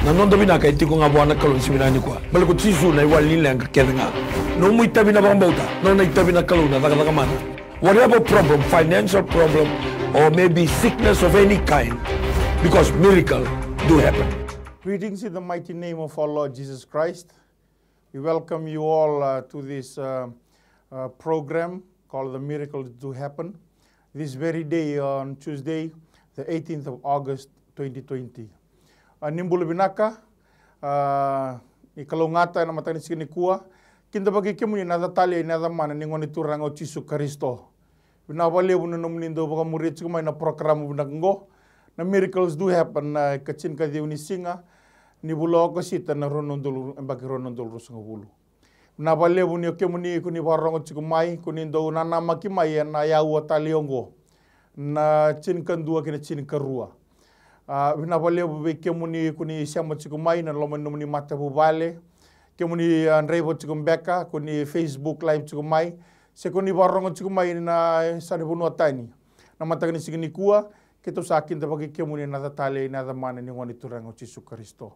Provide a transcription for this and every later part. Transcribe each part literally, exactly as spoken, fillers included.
Na noda vinaka e tiko ga vua na Kalou ni siga vinaka nikua. Baleta ko Jisu na iwali ni leqa kece ga. Nomu itavi na vakabauta, nona itavi na Kalou na cakacaka mana. Whatever problem, financial problem, or maybe sickness of any kind, because miracle do happen. Greetings in the mighty name of our Lord Jesus Christ. We welcome you all uh, to this uh, uh, program called The Miracles Do Happen. This very day on Tuesday, the eighteenth of August twenty twenty. Uh, ni bula vinaka, uh, ni kalougata ena mataka ni siga nikua, kidavaki kemuni na yaca talei, na yaca mana ni Gone Turaga o Jisu Karisito. Vinaka vakalevu na nomuni dau vakamuria tiko mai na porokaramu vinaka oqo, na Miracles Do Happen, na ika tinikaciwa ni siga ni vula o Okosita na rua na udolu, yabaki rua na udolu ruasagavulu. Vinaka vakalevu ni o kemuni ko ni vakarorogo tiko mai, ko ni dau nanamaki mai ena aua talei oqo, na tinikadua kei na tinikarua. A, vinaka vakalevu vei kemuni ko ni sema tiko mai na loma ni nomuni matavuvale, kemuni a draiva tiko beka, ko ni Facebook Live tiko mai, se ko ni vakarorogo tiko mai na yasana vanua tani. Na mataka ni siga nikua, keitou sa kidavaki kemuni na yaca talei, na yaca mana ni Gone Turaga o Jisu Karisito.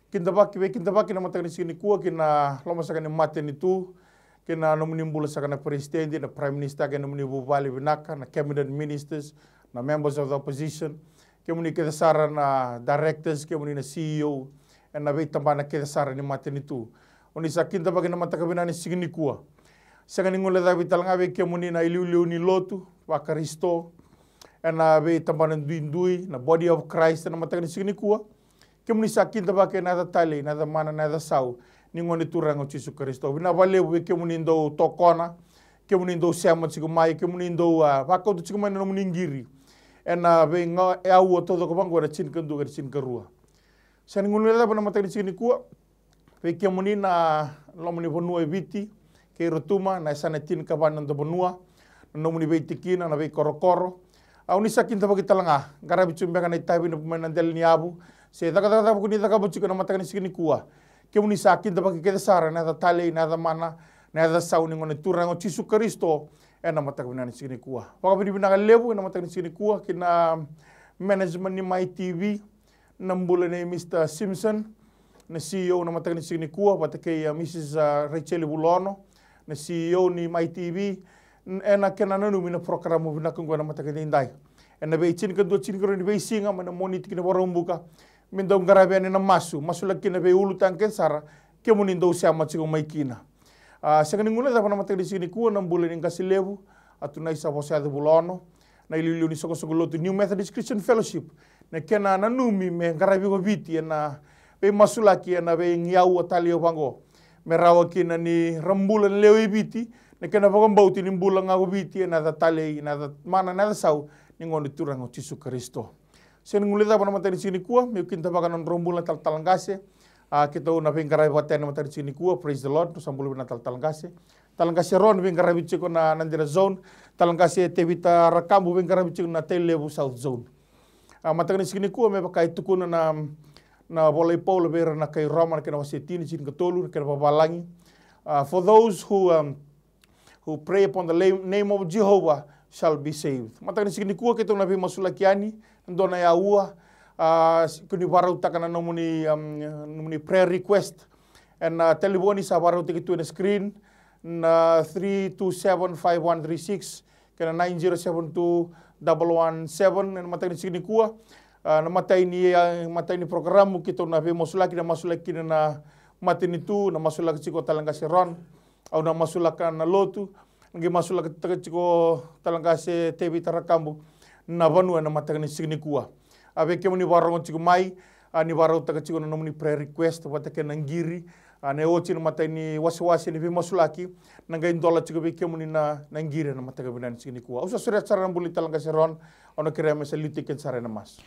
Kidavaki, veikidavaki na mataka ni siga nikua ki na lomasaka ni matanitu, ki na nomuni bula saka na peresitedi, na prime minister, kei na nomuni vuvale vinaka, na cabinet ministers, na members of the opposition, kemuni kece sara na directors, kemuni na C E O, ena veitabana kece sara ni matanitu. O ni sa kidavaki na mataka vinaka ni siga nikua. Sega ni guilecavi tale ga vei kemuni na iliuliu ni lotu vaKarisito, ena veitabana duidui, na body of Christ, ena mataka ni siga nikua. Kemuni sa kidavaki ena yaca talei, na yaca mana, na yaca sau ni Gone Turaga o Jisu Karisito. Vinaka vakalevu vei kemuni dau tokona, kemuni dau sema tiko mai, kemuni dau a, vakauta tiko mai na nomuni qiri ena veiga, e aua taucoko vaqo, ena tinikadua kei na tinikarua. Sega ni guilecava na mataka ni siga nikua vei kemuni na loma ni vanua e Viti kei Rotuma, na yasana e tinikava ni noda vanua, na nomuni veitikina, na veikorokoro. A, o ni sa kidavaki tale ga, qaravi tiko beka na itavi mai na dela ni yavu, se cakacaka cava ko ni cakava tiko na mataka ni siga nikua. Kemuni sa kidavaki kece sara na yaca talei, na yaca mana, na yaca sau ni Gone Turaga o Jisu Karisito ena mataka vinaka ni siga nikua. Vakavinavinaka levu ena mataka ni siga nikua ki na management ni Mai T V, na bula nei Mister Simpson, na C E O na mataka ni siga nikua, vata kei a Missus a Rachel Vulono, na C E O ni Mai T V, n-, ena kena nanumi na porokaramu vinaka oqo ena mataka edaidai. Ena vei tinikadua, tinikarua ni veisiga, mai na Moniti ki na Vakaraubuka, me dau qaravi yani na masu, masulaki kina veiulutaga kece sara, kemuni dau sema tiko mai kina. A, sega ni guilecava na mataka ni siga nikua na bula ni qase levu, a Tunaisa Vosayaco Vulono, na iliuliu ni soqosoqo lotu New Methodist Christian Fellowship, na kena nanumi me qaravi ko Viti ena veimasulaki ena veigauna talei vaqo. Me rawa kina ni ra bula na lewe i Viti, na kena vakabauti ni bula ga ko Viti ena yaca talei, na yaca mana, na yaca sau ni Gone Turaga o Jisu Karisito. Sega ni guilecava na mataka ni siga nikua, meu kidavaka na nodrau bula na talatala qase. A, keitou na veiqaravi vata yani na mataka ni siga nikua, praise the Lord, drau sa bula vinaka talatala qase. Talatala qase Ron veiqaravi tiko na, na Nadira Zone. Talatala qase Tevita Rakabu veiqaravi tiko na Tailevu South Zone. A, mataka ni siga nikua, me vaka e tukuna na, na vola i Paula vei ira na kai Roma, na kena wase tini, tinikatolu, na kena vavalagi. A, for those who, um, who pray upon the la-, name of Jehovah shall be saved. Mataka ni siga nikua keitou na veimasulaki yani, dua na yaua, a, s-, ko ni varautaka na nomuni, um, nomuni prayer request. Ena, a, talevoni sa varautaki tu ena screen, na three two seven five one three six, kei na nine zero seven two double one seven, ena mataka ni siga nikua. A, na matai ni, a, matai ni porokaramu keitou na veimasulaki, na masulaki kina na matanitu, na masulaki tiko talatala qase Ron. Au na masulaka na lotu, na qai masulakataka tiko talatala qase Tevita Rakabu na vanua ena mataka ni siga nikua. A, vei kemuni vakarorogo tiko mai, a, ni vakarautaka tiko na nomuni prayer request vata kei na qiri, a, na oti na matai ni wasewase ni veimasulaki, na qai dola tiko vei kemuni na, na qiri ena mataka vinaka ni siga nikua. Au sa sureta sara na bula i talatala qase Ron, au na kerea me sa liutaki keda sara ena masu.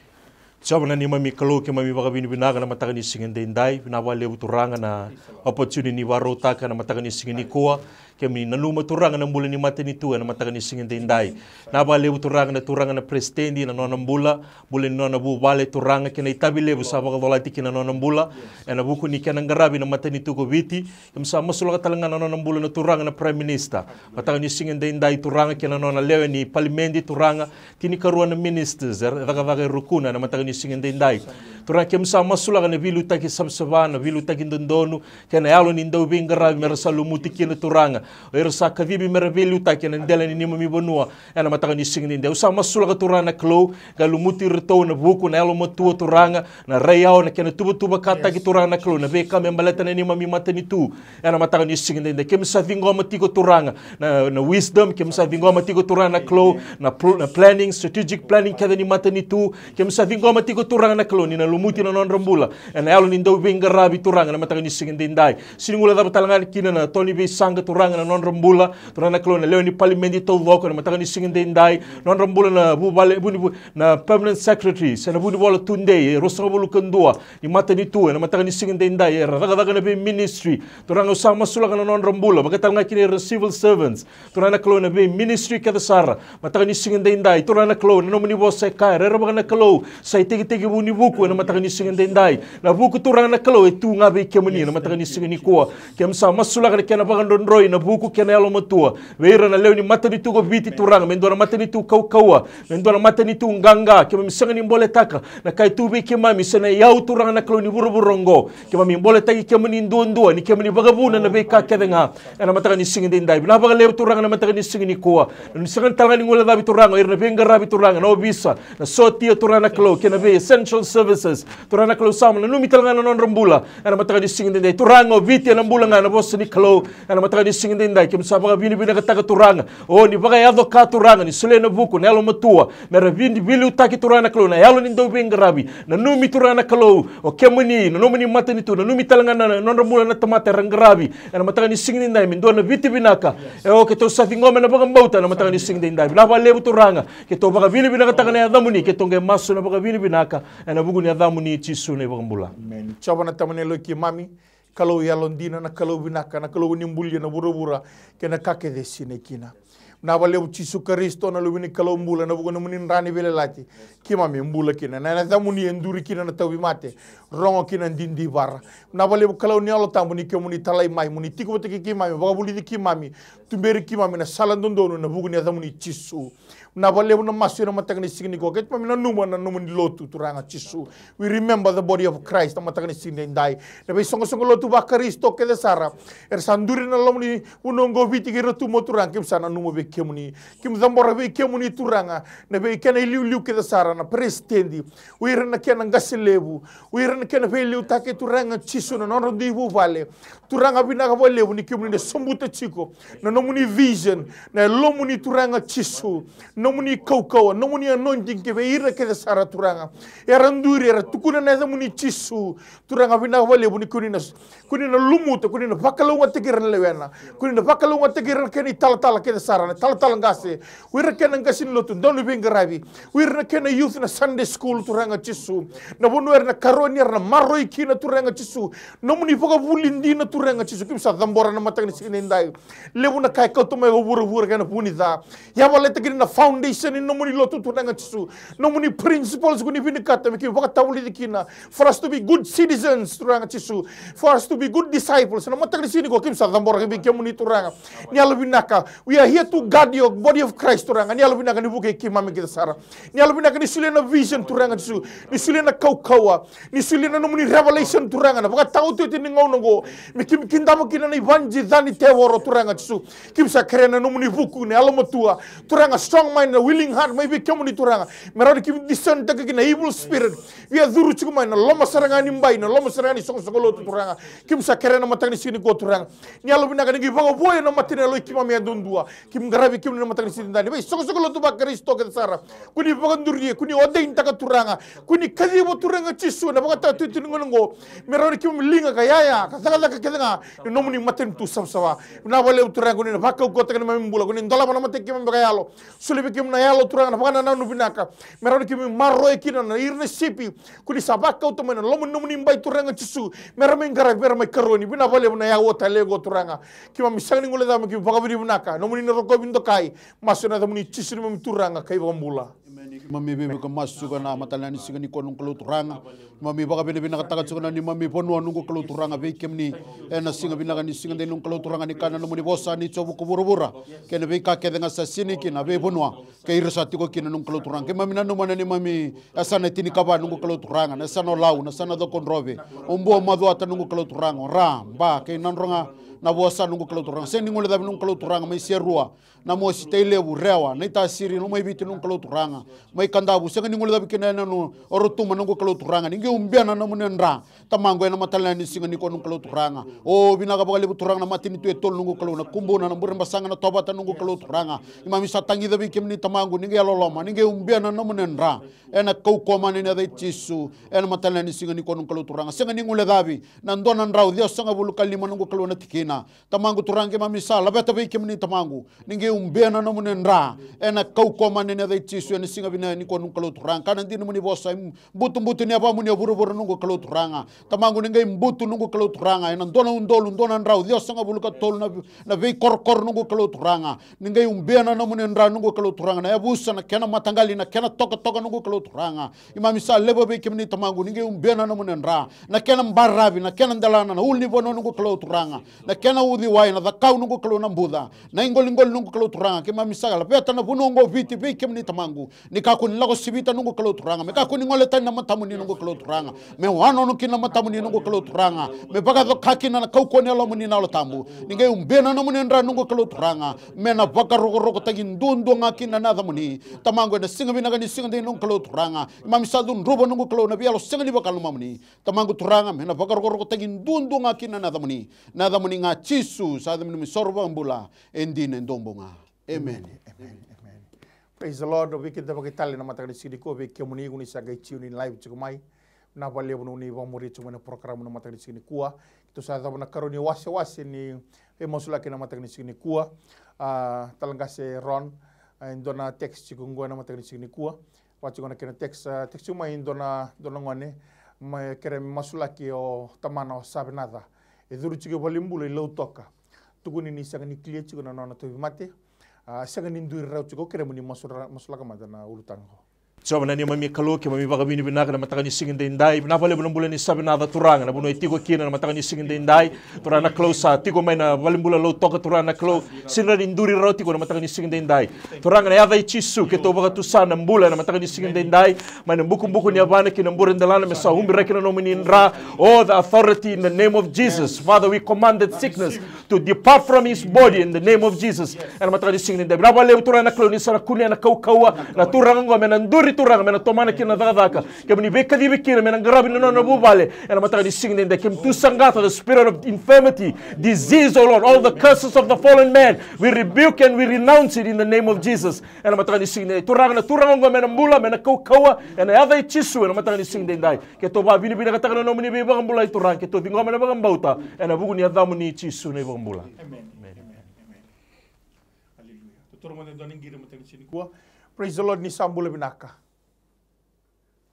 Jiova na neimami Kalou, keimami vakavinavinaka na mataka ni siga edaidai. Vinaka vakalevu Turaga na opportunity ni vakarautaka na mataka ni siga nikua. Kemuni nanuma Turaga na bula ni matanitu ena mataka ni siga edaidai. Na vakalevu Turaga na Turaga na peresitedi, na nona bula, bula ni nona vuvale Turaga, kei na itavi levu sa vakacolati kina nona bula ena vuku ni kena qaravi na matanitu ko Viti. Keimami sa masulaka tale ga na nona bula na Turaga na Prime Minister. Mataka ni siga edaidai Turaga kei na nona lewe ni palimedi Turaga, tinikarua na ministers, e cakacaka e rukuna ena mataka ni siga edaidai. Turaga keimami sa masulaka na veiliutaki savasava, na veiliutaki dodonu, kei na yalo ni dauveiqaravi me ra sa lumuti kina Turaga. O ira sa kacivi me ra veiliutaki ena dela ni neimami vanua ena mataka ni siga edaidai. Au sa masulaka Turaga na Kalou, qai lumuti iratou ena vuku na yalomatua Turaga, na raiyawa, na kena tuvatuvakataki Turaga na Kalou, na veika me baleta na neimami matanitu ena mataka ni siga edaidai. Keimami sa ciqoma tiko Turaga na, na wisdom, keimami sa ciqoma tiko Turaga na Kalou, na pl-, na planning, strategic planning kece ni matanitu. Keimami sa ciqoma tiko Turaga na Kalou ni na lumuti na nodra bula ena yalo ni dauveiqaravi Turaga na mataka ni siga edaidai. Sega ni guilecava tale ga kina na toni veisaqa Turaga na nodra bula, Turaga na Kalou na lewe ni palimedi taucoko ena mataka ni siga edaidai, nodra bula na vuvale, vuni, vu-, na permanent secretary, se na vunivola tudei, e ruasagavulu ka dua ni matanitu ena mataka ni siga edaidai, era cakacaka na vei ministry, Turaga au sa masulaka na nodra bula, vaka tale ga kina ira na civil servants, Turaga na Kalou na vei ministry kece sara, mataka ni siga edaidai, Turaga na Kalou na nomuni vosa e kaya, rerevaka na Kalou, sa itekitekivu ni vuku ena mataka ni siga edaidai. Na vuku Turaga na Kalou e tu ga vei kemuni ena mataka ni siga nikua. Keimami sa masulaka na kena vakadrodroi na vuku kei na yalomatua vei ira na lewe ni matanitu ko Viti Turaga, me dua na matanitu kaukauwa, me dua na matanitu qaqa, keimami sega ni boletaka na ka e tu vei keimami se na iyau Turaga na Kalou ni vuravura oqo. Keimami boletaki kemuni duadua, ni kemuni vakavuna na veika kece ga ena mataka ni siga edaidai. Vinaka vakalevu Turaga na mataka ni siga nikua. Ni sega tale ga ni guilecavi Turaga o ira na veiqaravi Turaga, na ovisa, na sotia Turaga na Kalou, kei na vei essential services. Turaga na Kalou sa nanumi tale ga na nodra bula ena mataka ni siga edaidai. Turaga o Viti ena bula ga ena vosa ni Kalou ena mataka ni siga edaidai. Keimami sa vakavinavinakataka Turaga, o ni vakayaco ka Turaga, ni solia na vuku na yalomatua me ra vidi veiliutaki Turaga na Kalou, na yalo ni dauveiqaravi. Nanumi Turaga na Kalou, o kemuni, na nomuni matanitu, nanumi tale ga na, na nodra bula na tamata era qaravi ena mataka ni siga edaidai me dua na Viti vinaka. E o keitou sa ciqoma ena vakabauta ena mataka ni siga edaidai. Vinaka vakalevu Turaga, keitou vakavinavinakataka na yacamuni, keitou qai masu ena vakavinavinaka ena vuku ni yacamuni Jisu na iVakabula. Amen. Jiova na Tamai na yaloi keimami, Kalou yalodina, na Kalou vinaka, na Kalou ni bulia na vuravura kei na ka kece e sinai kina. Vinaka vakalevu Jisu Karisito na Luve ni Kalou bula, ena vuku ni nomuni dra ni veiyalayalati keimami bula kina. Na yacamuni e duri kina na tauvimate, rogo kina na didivara. Vinaka vakalevu Kalou ni Yalo Tabu ni kemuni talai mai, moni tiko vata kei keimami, vakavulici keimami, tuberi keimami ena sala dodonu ena vuku ni yacamuni Jisu. Vinaka vakalevu na masu ena mataka ni siga nikua, keimami nanuma na nomuni lotu Turaga Jisu. We remember the body of Christ na mataka ni siga edaidai. Na veisoqosoqo lotu vaKarisito kece sara era sa duri ena loma ni vanua oqo o Viti kei Ratu, mo Turaga keimami sa nanuma vei kemuni. Keimami cabora vei kemuni Turaga na vei kena iliuliu kece sara, na peresitedi, o ira na kena qase levu, o ira na kena veiliutaki Turaga Jisu, na nodra dui vuvale. Turaga vinaka vakalevu ni kemuni na sobuta tiko na nomuni vision, na yalomuni Turaga Jisu, nomuni kaukauwa, nomuni anointing ki vei ira kece sara Turaga. Era duri, era tukuna na yacamuni Jisu. Turaga vinaka vakalevu ni koni na, koni na lumuta, koni na vakalougatataki ira na lewena, koni na vakalougatataki ira na kena italatala kece sara, na talatala qase, o ira kena qase ni lotu, dauniveiqaravi, o ira na kena youth na Sunday school Turaga Jisu. Na vanua era na karoni, era na maroroi kina Turaga Jisu. Nomuni vakavuli dina Turaga Jisu, keimami sa cabora na mataka ni siga edaidai. Levu na ka e kauta mai o vuravura kei na vu ni ca. Yavalata kina na foundation ni nomuni lotu Turaga Jisu. Nomuni principles koni vinakata me keimami vakatavulici kina. For us to be good citizens Turaga Jisu. For us to be good disciples. Na mataka ni siga nikua keimami sa cabora vei kemuni Turaga. Ni yalovinaka. We are here to guard your body of Christ Turaga. Ni yalovinaka ni vukei keimami kece sara. Ni yalovinaka ni solia na vision Turaga Jisu. Ni solia na kaukauwa. Ni solia na nomuni revelation Turaga, na vakataotioti ni gauna oqo. Me keimami kidava kina na ivakadinadina ni tevoro Turaga Jisu. Keimami sa kerea na nomuni vuku, na yalomatua. Turaga, strong mind, na willing heart mai vei kemuni Turaga. Me rawa ni keimami discern-taka kina na evil spirit. Via curu tiko mai na loma sara ga ni bai, na loma sara ga ni soqosoqo lotu Turaga. Keimami sa kerea na mataka ni siga nikua Turaga. Ni yalovinaka ni qai vakavoya na mata ni yaloi keimami yadudua. Keimami qaravi kemuni na mataka ni siga edaidai. Veisoqosoqo lotu vaKarisito kece sara. Koni vakaduria, koni ordain-taka Turaga. Koni kaciva Turaga Jisu na vakataotioti ni gauna oqo. Me rawa ni keimami liga ka yaya, ka cakacaka kece ga. Ni nomuni matanitu savasava. Vinaka vakalevu Turaga, koni na vakaukauwataka na neimami bula. Koni dolava na mata i keimami vakayalo. Solia Kemu na yalo Turaga na vakanananu vinaka, me rawa ni kemu maroroya kina na ira na sipi ko ni sa vakauta mai na loma ni nomuni bai Turaga Jisu, me ra mai qaravi, me ra mai karoni. Vinaka vakalevu na yawa tale oqo Turaga. Keimami sega ni guilecava, keimami vakavinavinaka nomuni na rokovi dokai. Masu ena yacamuni Jisu neimami Turaga ka iVakabula. Emeni. Keimami veivuke masu tiko ena mataka ni siga nikua noqu Kalou Turaga. Keimami vakavinavinakataka tiko na neimami vanua noqu Kalou Turaga vei kemuni. Ena siga vinaka ni siga dei noqu Kalou Turaga, ni kaya na nomuni vosa ni tiko vuku vuravura kei na veika kece ga sa sinai kina vei vanua kei ira sa tiko kina noqu Kalou Turaga. Keimami nanuma na neimami yasana e tinikava noqu Kalou Turaga, na yasana o Lau, na yasana o Cakaudrove, o Bua, o Macuata noqu Kalou Turaga, o Ra, Ba kei Nadro ga na vosa noqu Kalou Turaga. Sega ni guilecavi noqu Kalou Turaga mai Serua, Namosi, Tailevu, Rewa, Naitasiri, Lomaiviti noqu Kalou Turaga, mai Kadavu, sega ni guilecavi kina yanuyanu o Rotuma noqu Kalou Turaga. Ni qai ubia na nomuni dra Tamaqu ena mataka ni siga nikua noqu Kalou Turaga. O vinaka vakalevu Turaga na matanitu e tolu noqu Kalou, na Kubuna, na Burebasaga, na Tovata noqu Kalou Turaga. Keimami sa tagica vei kemuni Tamaqu, ni qai yalololoma, ni qai ubia na nomuni dra ena kaukauwa mana ni yaca i Jisu ena mataka ni siga nikua noqu Kalou Turaga. Sega ni guilecavi na dua na drau ciwasagavulu ka lima noqu Kalou na tikina. Tamaqu Turaga, keimami sa laveta vei kemuni Tamaqu, ni qai ubia na nomuni dra ena kaukauwa mana ni yaca i Jisu ena siga vinaka nikua noqu Kalou Turaga. Ka na dina nomuni vosa, butubutu ni yavamuni e vuravura noqu Kalou Turaga. Tamaqu, ni qai butu noqu Kalou Turaga ena dua na udolu dua na drau ciwasagavulu ka tolu na, na veikorokoro noqu Kalou Turaga. Ni qai ubia na nomuni dra noqu Kalou Turaga, na yavusa, na kena mataqali, na kena tokatoka noqu Kalou Turaga. Keimami sa laiva vei kemuni Tamaqu, ni qai ubia na nomuni dra, na kena baravi, na kena delana, na ulunivanua noqu Kalou Turaga, na kena uciwai, na cakau noqu Kalou, na buca, na iqoliqoli noqu Kalou Turaga. Keimami sa laveta na vanua oqo o Viti vei kemuni Tamaqu, ni kakua ni lako sivita noqu Kalou Turaga, me kakua ni gole tani na matamuni noqu Kalou Turaga, me wanono kina na matamuni noqu Kalou Turaga, me vakacoka kina na kaukauwa ni Yalomuni na Yalo Tabu. Ni qai ubia na nomuni dra noqu Kalou Turaga, me na vakarokorokotaki duadua ga kina na yacamuni. Tamaqu, ena siga vinaka ni siga dei noqu Kalou Turaga, keimami sa cudruva noqu Kalou na veiyalo sega ni vaka na lomamuni. Tamaqu Turaga, me na vakarokorokotaki duadua ga kina na yacamuni. Na yacamuni ga Jisu, sa yacamuni me soro vakabula e dina e duabau ga. Emeni. Emeni. Emeni. Praise the Lord. O vei keda vakaitale na mataka ni siga nikua, vei kemuni ko ni sa qai tune in live tiko mai, vinaka vakalevu nomuni vakamuri tiko mai na program na mataka ni siga nikua. Keitou sa yacova na karua ni wasewase ni veimasulaki na mataka ni siga nikua. A, tale qase Ron, a, e dua na text tiko qo ena mataka ni siga nikua. Vaka tiko na kena text, a, text tiko mai e dua na, dua na gone, me kere me masulaki o tamana o Savenaca. E curu tiko i valenibula i Lautoka. Tukuni ni sega ni clear tiko na nona tauvimate. A, sega ni duri rawa tiko, kere mo ni masula, masulaka mada na ulutaga qo. Jiova na neimami Kalou, keimami vakavinavinaka na mataka ni siga edaidai. Vinaka vakalevu na bula ni Savenaca Turaga, na vanua e tiko kina na mataka ni siga edaidai. Turaga na Kalou, sa tiko mai na valenibula Lautoka, Turaga na Kalou, sega ni duri rawa tiko na mataka ni siga edaidai. Turaga, na yaca i Jisu keitou vakatusa na bula ena mataka ni siga edaidai, mai na bukubuku ni yavana ki na bure delana, me sa ubiraki na nomuni dra. Oh, the authority in the name of Jesus. Father, we command that sickness to depart from his body in the name of Jesus. Ena mataka ni siga edaidai, vinaka vakalevu Turaga na Kalou, ni sa na kunea na kaukauwa na turaga oqo, me na duri Turaga, me na tomana kina na cakacaka kemuni veikacivi kina, me na qaravi na nona vuvale. Ena mataka ni siga edaidai, keimami tu saqata the spirit of infirmity, disease, oh Lord, all the curses of the fallen man, we rebuke and we renounce it in the name of Jesus. Ena mataka ni siga edaidai, Turaga, na turaga oqo me na bula, me na kaukauwa ena yaca i Jisu ena mataka ni siga edaidai. Keitou vakavinavinakataka na nomuni veivakabulai Turaga, keitou ciqoma na vakabauta ena vuku ni yacamuni Jisu na iVakabula. Emeni. Emeni. Emeni. Emeni. Aleluya. Tou taura mada e dua na qiri ena mataka ni siga nikua. Praise the Lord, ni sa bula vinaka.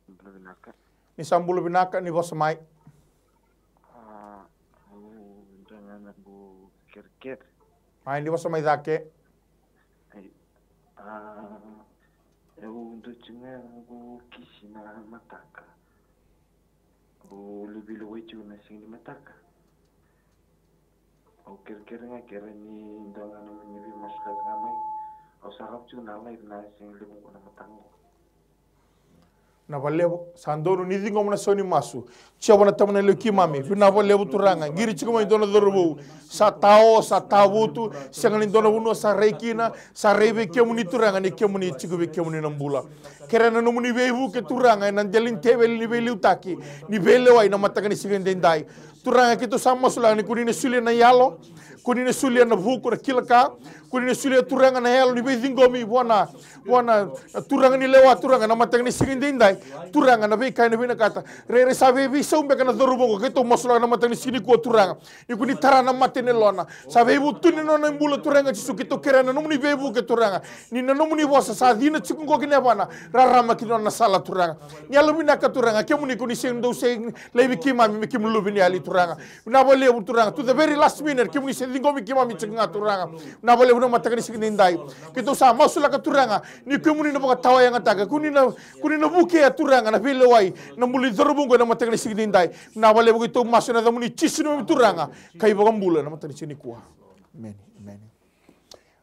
Bula vinaka. Ni sa bula vinaka, ni vosa mai. A, au dua ga na bu kerekere. Mai, ni vosa mai cake. Ai, a, au dua tiko ga na bu kisi na mataka. Au luvei lewai tiko na siga ni mataka. Au kerekere ga kere ni dua ga na nomuni veimasulaki ga mai. Au sarava tiko na live na siga levu qo na mataka qo. Vinaka vakalevu, sa donu ni ciqoma na sau ni masu. Jiova na Tamana levu keimami, vinaka vakalevu Turaga, qiri tiko mai dua na cauravou. Sa tao, sa tavutu, sega ni dua na vanua sa rai kina, sa rai vei kemuni Turaga ni kemuni tiko vei kemuni na bula. Kerea na nomuni veivuke Turaga ena dela ni teveli ni veiliutaki ni veilewai na mataka ni siga edaidai. Turaga, keitou sa masulaka ni ko ni na solia na yalo, Ko ni na solia na vuku, na kila ka. Ko ni na solia, Turaga, na yalo ni veiciqomi vua na, vua na, na turaga ni lewa, Turaga, na mataka ni siga edaidai. Turaga, na veika ena vinakata. Rairai sa vei, veisau beka na cauravou oqo, keitou masulaka na mataka ni siga nikua, Turaga. Ni ko ni tara na mate ni yalona. Sa veivutuni na nona bula, Turaga Jisu, keitou kerea na nomuni veivuke, Turaga. Ni na nomuni vosa sa cina tiko oqo ki na yavana, rarama ki na nona sala, Turaga. Ni yalovinaka, Turaga, kemuni ko ni sega ni dau se laivi keimami me keimami luve ni yali, Turaga. Vinaka vakalevu, Turaga, to the very last minute kemuni se ciqomi keimami tiko ga, Turaga. Vinaka vakalevu na mataka ni siga edaidai. Keitou sa masulaka, Turaga, ni kemuni na vakatawayagataka, ko ni na, ko ni na vukea, Turaga, na veilewai, na bula ni cauravou oqo ena mataka ni siga edaidai. Vinaka vakalevu, keitou masu ena yacamuni Jisu, neimami Turaga ka iVakabula, ena mataka ni siga nikua. Emeni, emeni.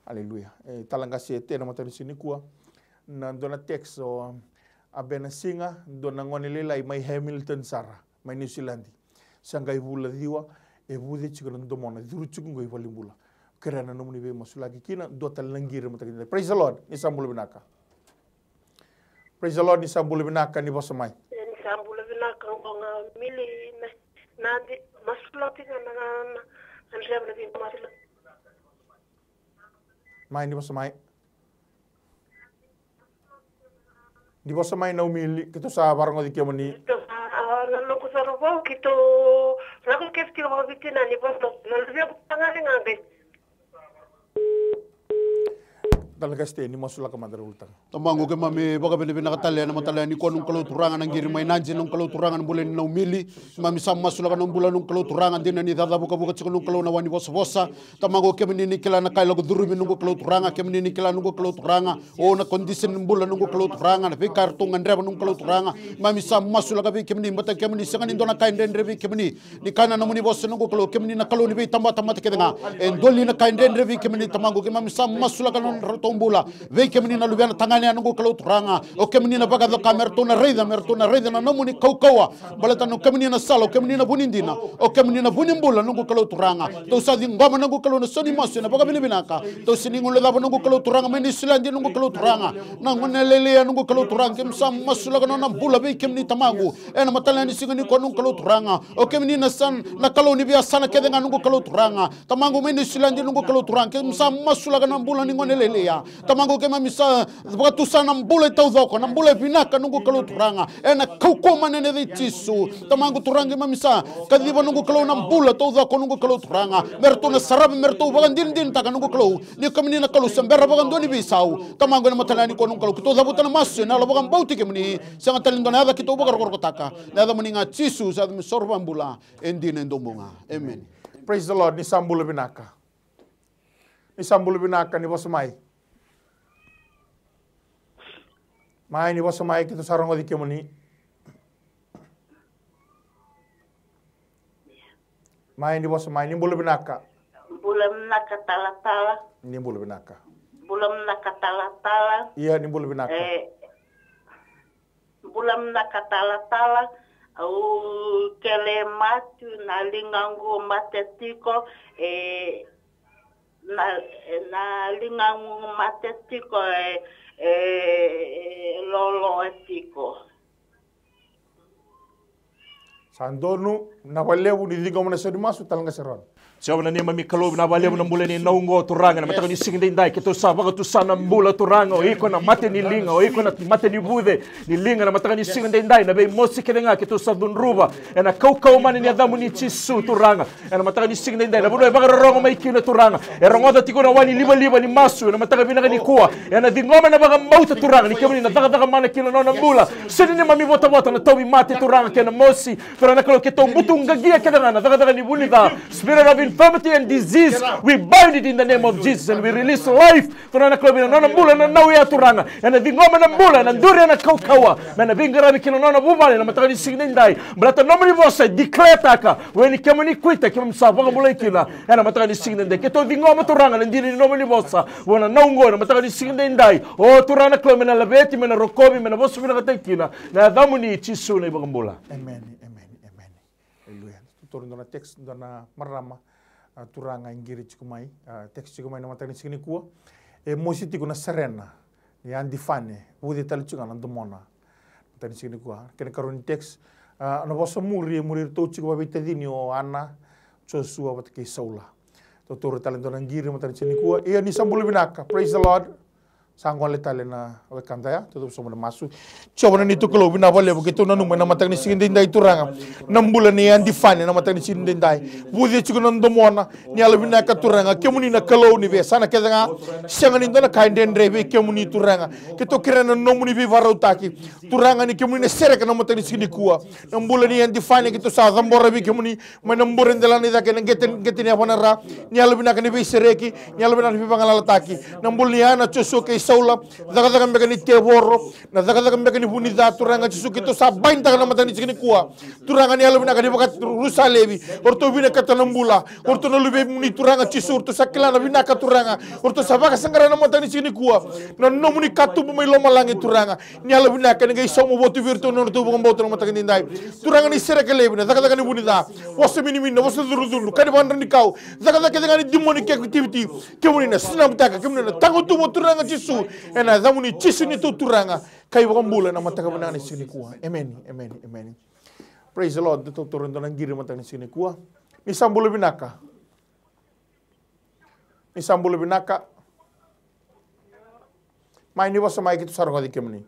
Aleluya. E, Talaqase Ete, ena mataka ni siga nikua, na dua na text o Abena Siga, dua na gone lailai mai Hamilton sara, mai Niusiladi. Sa qai vula ciwa e vuce tiko na domona, curu tiko qo i valenibula. Kerea na nomuni veimasulaki kina, dua tale na qiri mataka edaidai. Praise the Lord, ni sa bula vinaka. Praise the Lord, ni sa bula vinaka, ni vosa mai. E, ni sa bula vinaka, qo ga Mili na, na di, masulaki ga na, na, na dreva na veimasulaki. Mai, ni vosa mai. Ni vosa mai, Naumili, keitou sa vakarogoci kemuni. Keitou sa, a, na noqu cauravou, keitou, na noqu kefiti vakaviti na ni vosa, na luvia butagane ga qai. Talaqase Ete, ni masulaka mada, ra ulutaga. Tamaqu keimami vakavinavinaka tale ena mataka nikua, noqu Kalou Turaga, na qiri mai Nadi, noqu Kalou Turaga, na bula ni Naumili. Keimami sa masulaka na bula, noqu Kalou Turaga, dina ni cacavukavuka tiko, noqu Kalou, na wa ni vosavosa. Tamaqu, kemuni ni kila na ka e lako curumi, noqu Kalou Turaga, kemuni ni kila, noqu Kalou Turaga. O na condition ni bula, noqu Kalou Turaga, na veika eratou gadreva, noqu Kalou Turaga. Keimami sa masulaka vei kemuni, baleta kemuni sega ni dua na ka e dredre vei kemuni. Ni kaya na nomuni vosa, noqu Kalou, kemuni na Kalou ni veitabatamata kece ga. E doli na ka e dredre vei kemuni, Tamaqu, keimami sa masulaka na nodratou bula. Vei kemuni na luvena tagane ya, noqu Kalou Turaga. O kemuni na vakacoka me ratou na raica, me ratou na raica na nomuni kaukauwa. Baleta ni o kemuni na sala, o kemuni na vu ni dina, o kemuni na vu ni bula, noqu Kalou Turaga. Tou sa ciqoma, noqu Kalou, na sau ni masu ena vakavinavinaka. Tou sega ni guilecava, noqu Kalou Turaga, mai Niusiladi, noqu Kalou Turaga. Na gone lailai ya, noqu Kalou Turaga, keimami sa masulaka na nona bula vei kemuni, Tamaqu. Ena mataka ni siga nikua, noqu Kalou Turaga. O kemuni na sa na Kalou ni veiyasana kece ga, noqu Kalou Turaga. Tamaqu, mai Niusiladi, noqu Kalou Turaga, keimami sa masulaka na bula ni gone lailai ya. Tamaqu, keimami sa vakatusa na bula e taucoko, na bula e vinaka, noqu Kalou Turaga. Ena kaukauwa mana ni yaca i Jisu. Tamaqu Turaga, keimami sa kaciva, noqu Kalou, na bula taucoko, noqu Kalou Turaga. Me ratou na sarava, me ratou vakadinadinataka, noqu Kalou, ni o kemuni na Kalou se bera vakadua ni veisau. Tamaqu, ena mataka nikua, noqu Kalou, keitou cavuta na masu ena yalo vakabauti kemuni. Sega tale ni dua na yaca keitou vakarokorokotaka. Na yacamuni ga, Jisu, sa yaca me soro vakabula. E dina, e dobu ga. Emeni. Praise the Lord, ni sa bula vinaka. Ni sa bula vinaka, ni vosa mai. Mai, ni vosa mai, keitou sa rogoci kemuni. Mai, ni vosa mai, ni bula vinaka. Bula vinaka talatala. Ni bula vinaka. Bula vinaka talatala. Ia, ni bula vinaka. E, bula vinaka talatala. Au kele matu, na ligaqu mate tiko, e, na, na ligaqu mate tiko, e, e, e loloa tiko. Sa donu, vinaka vakalevu ni ciqoma na sau ni masu, Talaqase Ron. Jiova na neimami Kalou, vinaka vakalevu na bula ni nau oqo, Turaga, na mataka ni siga edaidai, keitou sa vakatusa na bula, Turaga, o iko na mate ni liga, o iko na mate ni vuce ni liga, na mataka ni siga edaidai, na veimosi kece ga keitou sa cudruva ena kaukauwa mana ni yacamuni Jisu, Turaga. Ena mataka ni siga edaidai, na vanua e vakarorogo mai kina, Turaga, e rogoca tiko na wa ni livaliva ni masu ena mataka vinaka nikua. Ena ciqoma na vakabauta, Turaga, ni kemuni na cakacaka mana kina nona bula. Sega ni neimami votavota na tauvimate, Turaga, kei na mosi. Turaga na Kalou, keitou butuqaqia kece ga na cakacaka ni vunica. Spirit of infirmity and disease, we bind it in the name of Jesus and we release life. Turaga na Kalou, vei na nona bula na nau ya, Turaga. Ena ciqoma na bula, ena duri ena kaukauwa. Me na veiqaravi kina nona vuvale na mataka ni siga edaidai. Baleta nomuni vosa e declare-taka, o ni kemuni kuita keimami sa vakabulai kina. Ena mataka ni siga edaidai, keitou ciqoma, Turaga, na dina ni nomuni vosa vua na nau oqo ena mataka ni siga edaidai. O Turaga na Kalou, me na laveti, me na rokovi, me na vosa vinakataki kina. Na yacamuni Jisu na iVakabula. Emeni, emeni, emeni. Aleluya. Tou taura dua na text, dua na marama, a, turaga e qiri tiko mai, a, text tiko mai na mataka ni siga nikua. E mosi tiko na serena ni Adi Fane, vuce tale tiko ga na domona. Mataka ni siga nikua. Kena ikarua ni text, a, na vosa muri, e muri iratou tiko vakaveitacini o Ana, Josua vata kei Saula. Tou taura tale dua na qiri mataka ni siga nikua. Ia ni sa bula vinaka. Praise the Lord. Sa gole tale na wekada ya. Tou sauma na masu. Jiova na neitou Kalou, vinaka vakalevu keitou nanuma ena mataka ni siga edaidai Turaga. Na bula nei Adifani ena mataka ni siga edaidai. Vuce tiko na domona. Ni yalovinaka Turaga. Kemuni na Kalou ni veiyasana kece ga. Sega ni dua na ka e dredre vei kemuni Turaga. Keitou kerea na nomuni veivakarautaki. Turaga ni kemuni na sereka na mataka ni siga nikua. Na bula nei Adifani keitou sa cabora vei kemuni. Mai na bure delana i cake ena qete, qete ni yavana ra, ni yalovinaka ni veisereki, ni yalovinaka ni veivagalalataki. Na bula ni Ana, Josua kei Saula, cakacaka beka ni tevoro, na cakacaka beka ni vu ni ca Turaga Jisu keitou sa bainitaka na mataka ni siga nikua. Turaga ni yalovinaka ni vakarusa laivi, o ratou vinakata na bula, o ratou na luvemuni Turaga Jisu, o ratou sa kila na vinaka Turaga, o ratou sa vakasaqara na mataka ni siga nikua. Na nomuni katuba mai lomalagi Turaga, ni yalovinaka ni qai sauma votu vei iratou na nodratou vakabauta na mataka edaidai. Turaga ni sereka laivi na cakacaka ni vu ni ca. Vosa minimini, na vosa cudrucudru, ka ni vakadraunikau. Cakacaka kece ga ni demonic activity. Kemuni na sinamutaka, kemuni na tagutuva Turaga Jisu. Ena yacamuni Jisu neitou Turaga. Ka iVakabula ena mataka vinaka ni siga nikua. Emeni, emeni, emeni. Praise the Lord. Tou taura dua na qiri mataka ni siga nikua. Ni sa bula vinaka. Ni sa bula vinaka. Mai ni vosa mai keitou sa rogoci kemuni.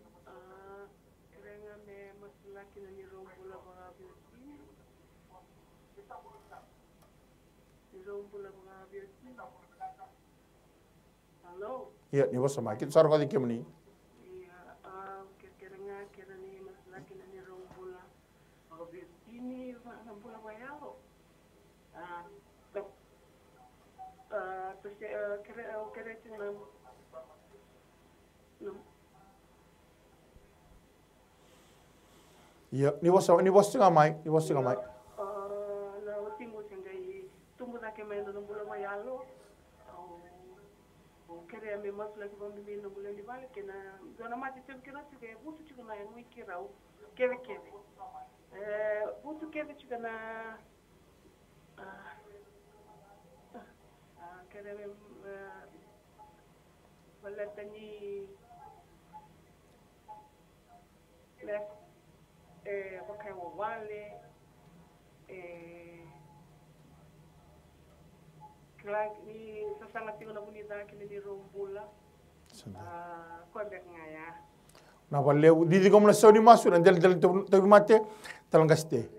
Ia, ni vosa mai keitou sa rogoci kemuni. Ini va-, na bula vakayalo. A, ta-, a, ta se, a, kere, a, kere tiko na, na. Ia, ni vosa, ni vosa tiko ga mai, ni vosa tiko ga mai. A, na watiqu se qai tubu cake mai na bula vakayalo. Au, au kerea me masulaki vakabibi na bula ni vale kei na dua na mate tiko kina tiko e vutu tiko na yagoi keirau kevekeve. E vutu kece tiko na, a, a, kerea me, a, baleta ni me, e, vakaiwawale, e, kila ni sasaga tiko na vu ni ca kina ni rau bula. A, koya beka ga ya. Na vakalevu, cici komu na sau ni masu, na deledele tau-, tauvimate, tala qasite.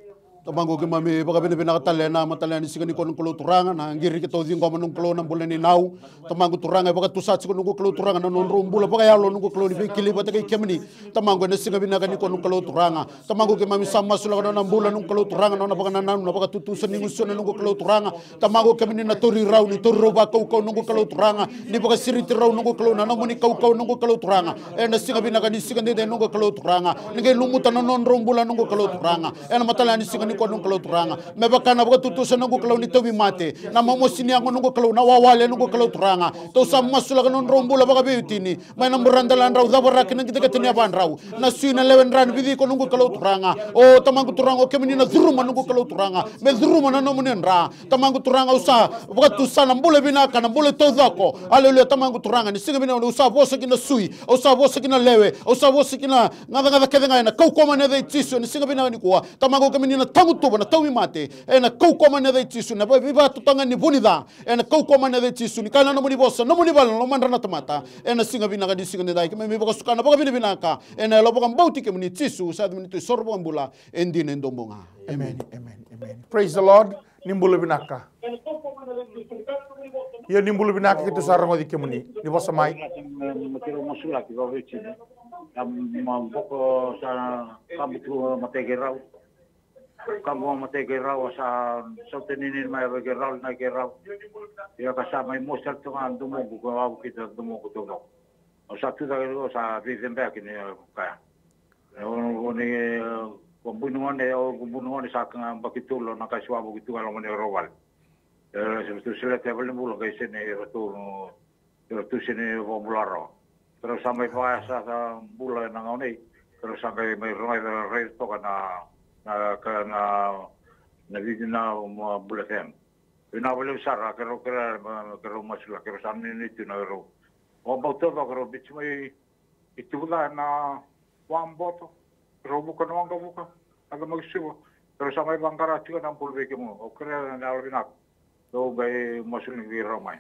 Tamaqu keimami vakavinavinaka tale ena mataka ni siga nikua noqu Kalou Turaga, na qiri keitou ciqoma noqu Kalou na bula ni nau. Tamaqu Turaga e vakatusa tiko noqu Kalou Turaga na nodrau bula vakayalo noqu Kalou ni veikilai vata kei kemuni. Tamaqu ena siga vinaka nikua noqu Kalou Turaga. Tamaqu keimami sa masulaka na nona bula noqu Kalou Turaga, na nona vakanananu, na vakatutusa ni gusuna noqu Kalou Turaga. Tamaqu kemuni na tauri rau, ni tauri rau vakaukauwa noqu Kalou Turaga. Ni vakasiriti rau noqu Kalou na nomuni kaukauwa noqu Kalou Turaga. Ena siga vinaka ni siga dede noqu Kalou Turaga. Ni qai lumuta na nodrau bula noqu Kalou Turaga. Ena mataka ni siga nikua noqu Kalou Turaga. Me vaka na vakatutusa noqu Kalou ni tauvimate. Na momosi ni yago noqu Kalou, na wawale noqu Kalou Turaga. Tou sa masulaka na nodrau bula vakaveiwatini. Mai na buradela drau, cavaraki na qitakita ni yavadrau. Na sui na lewe dra ni vici iko noqu Kalou Turaga. O Tamaqu Turaga, o kemuni na curuma noqu Kalou Turaga. Me curuma na nomuni dra. Tamaqu Turaga, au sa vakatusa na bula vinaka, na bula taucoko. Aleluya, Tamaqu Turaga, ni siga vinaka, au sa vosa ki na sui, au sa vosa ki na lewe, au sa vosa ki na gacagaca kece ga ena kaukauwa mai na yaca i Jisu, ena siga vinaka nikua. Tamaqu kemuni na tagutuva, na tauvimate, ena kaukauwa mai na yaca i Jisu, na veivakatotogani ni vu ni ca, ena kaukauwa mai na yaca i Jisu, ni kaya na nomuni vosa, nomuni vale na lomadra na tamata, ena siga vinaka ni siga nidai, keimami vakasuka na vakavinavinaka, ena yalo vakabauti kemuni Jisu, sa yacamuni tu isoro vakabula, e dina e dobu ga. Amen, amen, amen. Praise the Lord. Ni bula vinaka. Ia ni bula vinaka keitou sa rogoci kemuni. Ni vosa mai. Matirau masulaki vaveitina. Na maboko sa kabu tu matai kei rau. Kabu matai kei rau sa sautanini mai vei kei rau, nai kei rau. Ia ka sa mai mosal tu ga domoqu ko avu kita domoqu tu ga. Au sa tu cake, au sa veicebea kina, e, kaya. E, o, o ni, e, ko bui ni gone, o ko bui ni gone sa ka ga baki tolu na ka siwa vuki tu ga loma ni rau vale. E, se tu seleta e vale ni bula kai sene e ratou, e ratou sene vakabula rawa. Ke rau sa mai vaya sa, sa bula na gaunei, ke rau sa kai mai rongai ra rai toka na, na, ka, na, na vidi na, ma, bula fem. Vinaka vakalevu sara, ke rau, ke rau, ke rau masula, ke rau sa nini tu na rau. O bau toka ke rau biti mai, i tuvuca na waboto, rau vuka na waqavuka, a ka maki suva, rau sa mai vaqara tiko na bulu vei kemu, au kerea na yalo vinaka. Dou qai masulaki rau mai.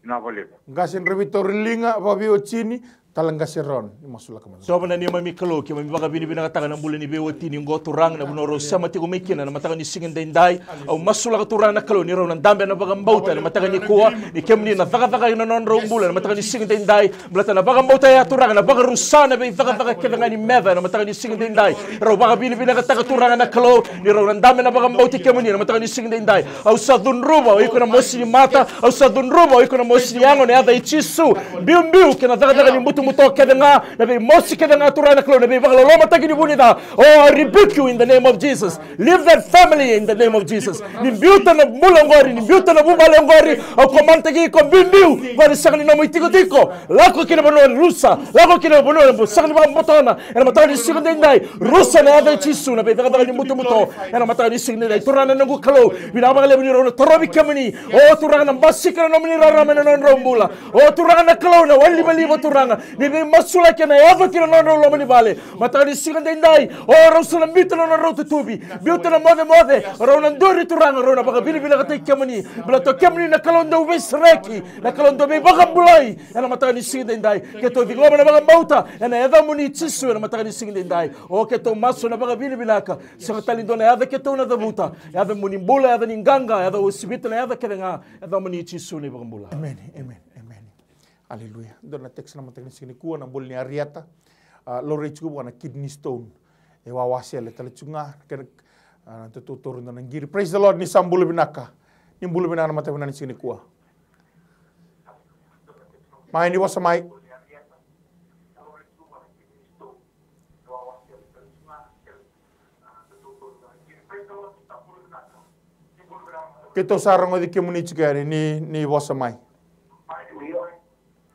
Vinaka vakalevu. Qase Dravitauriliga, vakaveiwatini, tale qase Ron, ni masulaka mai. Jiova na neimami Kalou, keimami vakavinavinakataka na bula ni veiwatini qo Turaga, na vanua rau sema tiko mai kina na mataka ni siga edaidai. Au masulaka Turaga na Kalou ni rau na dabe ena vakabauta ena mataka nikua, ni kemuni na cakacaka ena nodrau bula ena mataka ni siga edaidai. Baleta na vakabauta ya Turaga na vakarusa na veicakacaka kece ga ni meca ena mataka ni siga edaidai. Rau vakavinavinakataka Turaga na Kalou ni rau na dabe ena vakabauti kemuni ena mataka ni siga edaidai. Au sa cudruva o iko na mosi ni mata, au sa cudruva o iko na mosi ni yago ena yaca i Jisu. Biubiu kei na cakacaka ni butobuto kece ga, na veimosi kece ga Turaga na Kalou, na veivakalolomataki ni vu ni ca. Oh, I rebuke you in the name of Jesus. Leave that family in the name of Jesus. Ni biuta na bula oqori, ni biuta na vuvale oqori, au commandtaki iko biubiu, qori sega ni nomu itikotiko. Lako ki na vanua rusa, lako ki na vanua sega ni vakabotona. Ena mataka ni siga edaidai, rusa ena yaca i Jisu na veicakacaka ni butobuto. Ena mataka ni siga edaidai, Turaga na noqu Kalou, vinaka vakalevu ni rau na torovi kemuni. O Turaga na basika na nomuni rarama ena nodrau bula. O Turaga na Kalou na wailivaliva Turaga, ni veimasulaki ena yaco ki na nodrau loma ni vale. Mataka ni siga edaidai, o rau sa na biuta na nodrau tutuvi, biuta na mocemoce, rau na duri Turaga, rau na vakavinavinakataki kemuni. Baleta o kemuni na Kalou dau veisereki, na Kalou dau veivakabulai. Ena mataka ni siga edaidai, keitou ciqoma na vakabauta ena yacamuni Jisu ena mataka ni siga edaidai. O keitou masu ena vakavinavinaka, sega tale ni dua na yaca keitou na cavuta. Yacamuni bula, yaca ni qaqa, yaca uasivita na yaca kece ga, yacamuni Jisu na iVakabula. Emeni, emeni, emeni. Aleluya. Dua na text na mataka ni siga nikua, na bula ni Ariata. A, laurai tiko vua na kidney stone. E wawasele tale tiko ga, kena, a, na tatou taura dua na qiri. Praise the Lord, ni sa bula vinaka. Ni bula vinaka na mataka vinaka ni siga nikua. Mai, ni vosa mai. Keitou sa rogoci kemuni tiko yani, ni, ni vosa mai. Io.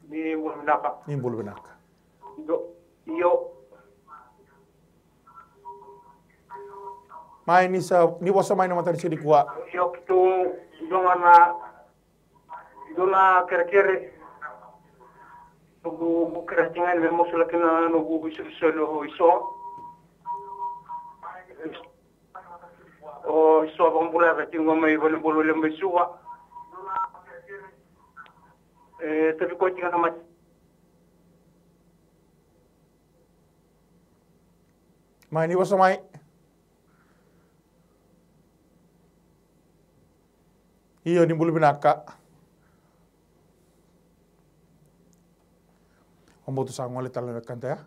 Ni bula vinaka. Ni bula vinaka. Io. Io. Mai, ni sa, ni vosa mai na mataka ni siga nikua. Io, keitou dua ga na, dua na kerekere. Noqu, noqu kerekere ga ni me masulaki na noqu isolisoli o Iso. O Iso Vakabula, yaca tiko ga mai Valenibulu, Levu, mai Suva. E tavi koya tiko na mate. Mai, ni vosa mai. Io, ni bula vinaka. Au bau tu sa gole tale na wekada ya.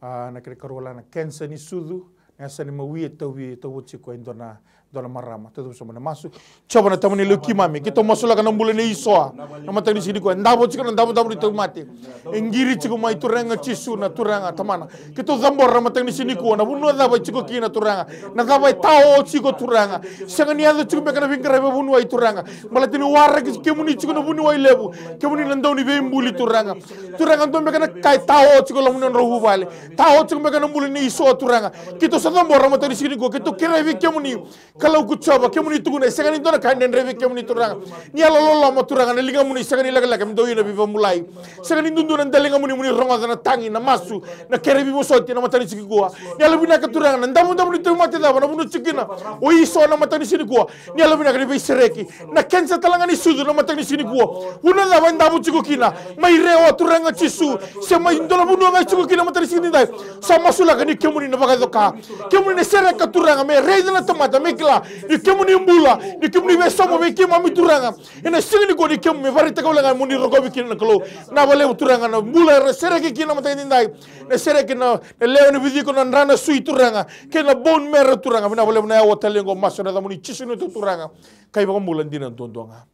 A, na kena ikarua la na kenisa ni sucu, na yasa ni mawi e tauvi, e tauvi tiko e dua na, dua na marama. Tauvi sobu na masu. Jiova na Tamai, na Kalou keimami, keitou masulaka na bula nei Isoa. Na mataka ni siga nikua, e davo tiko na davodavo ni tauvimate. E qiri tiko mai Turaga Jisu na Turaga Tamana. Keitou cabora na mataka ni siga nikua, na vanua cava e tiko kina Turaga. Na cava e tao tiko Turaga. Sega ni yaco tiko beka na veiqaravi vuniwai Turaga. Baleta ni waraki kemuni tiko na vuniwai levu. Kemuni na Dauniveibuli Turaga. Turaga, dua beka na ka e tao tiko lomuni nodrau vuvale. Tao tiko beka na bula nei Isoa Turaga. Keitou sa cabora na mataka ni siga nikua, keitou kerea vei kemuni. Kalou ko Jiova, kemuni tukuna, e sega ni dua na ka e dredre vei kemuni Turaga. Ni yalololoma Turaga, na ligamuni sega ni lekaleka me dau ia na veivakabulai. Sega ni duadua na daligamuni mo ni rogoca na tagi, na masu, na kere veivosoti na mataka ni siga nikua. Ni yalovinaka Turaga, na davodavo ni tauvimate cava na vanua tiko kina o Isoa na mataka ni siga nikua. Ni yalovinaka ni veisereki. Na kenisa tale ga ni sucu na mataka ni siga nikua. Vanua cava e davo tiko kina. Mai Rewa Turaga Jisu. Se mai dua na vanua ga e tiko kina na mataka ni siga nidai. Sa masulaka ni kemuni na vakacoka. Kemuni na sereka Turaga me raica na tamata me kila. Ni kemuni bula. Ni kemuni veisomo vei keimami Turaga. Ena siga nikua ni kemuni me vakaraitaka wale ga mo ni rokovi kina na Kalou. Na vakalevu Turaga na bula era sereki kina na mataka nidai. Na sereki na, na lewe ni viciko na dra na sui Turaga. Kei na bone marrow Turaga. Vinaka vakalevu na yawa tale qo masu ena yacamuni Jisu na Turaga. Ka iVakabula dina duadua ga.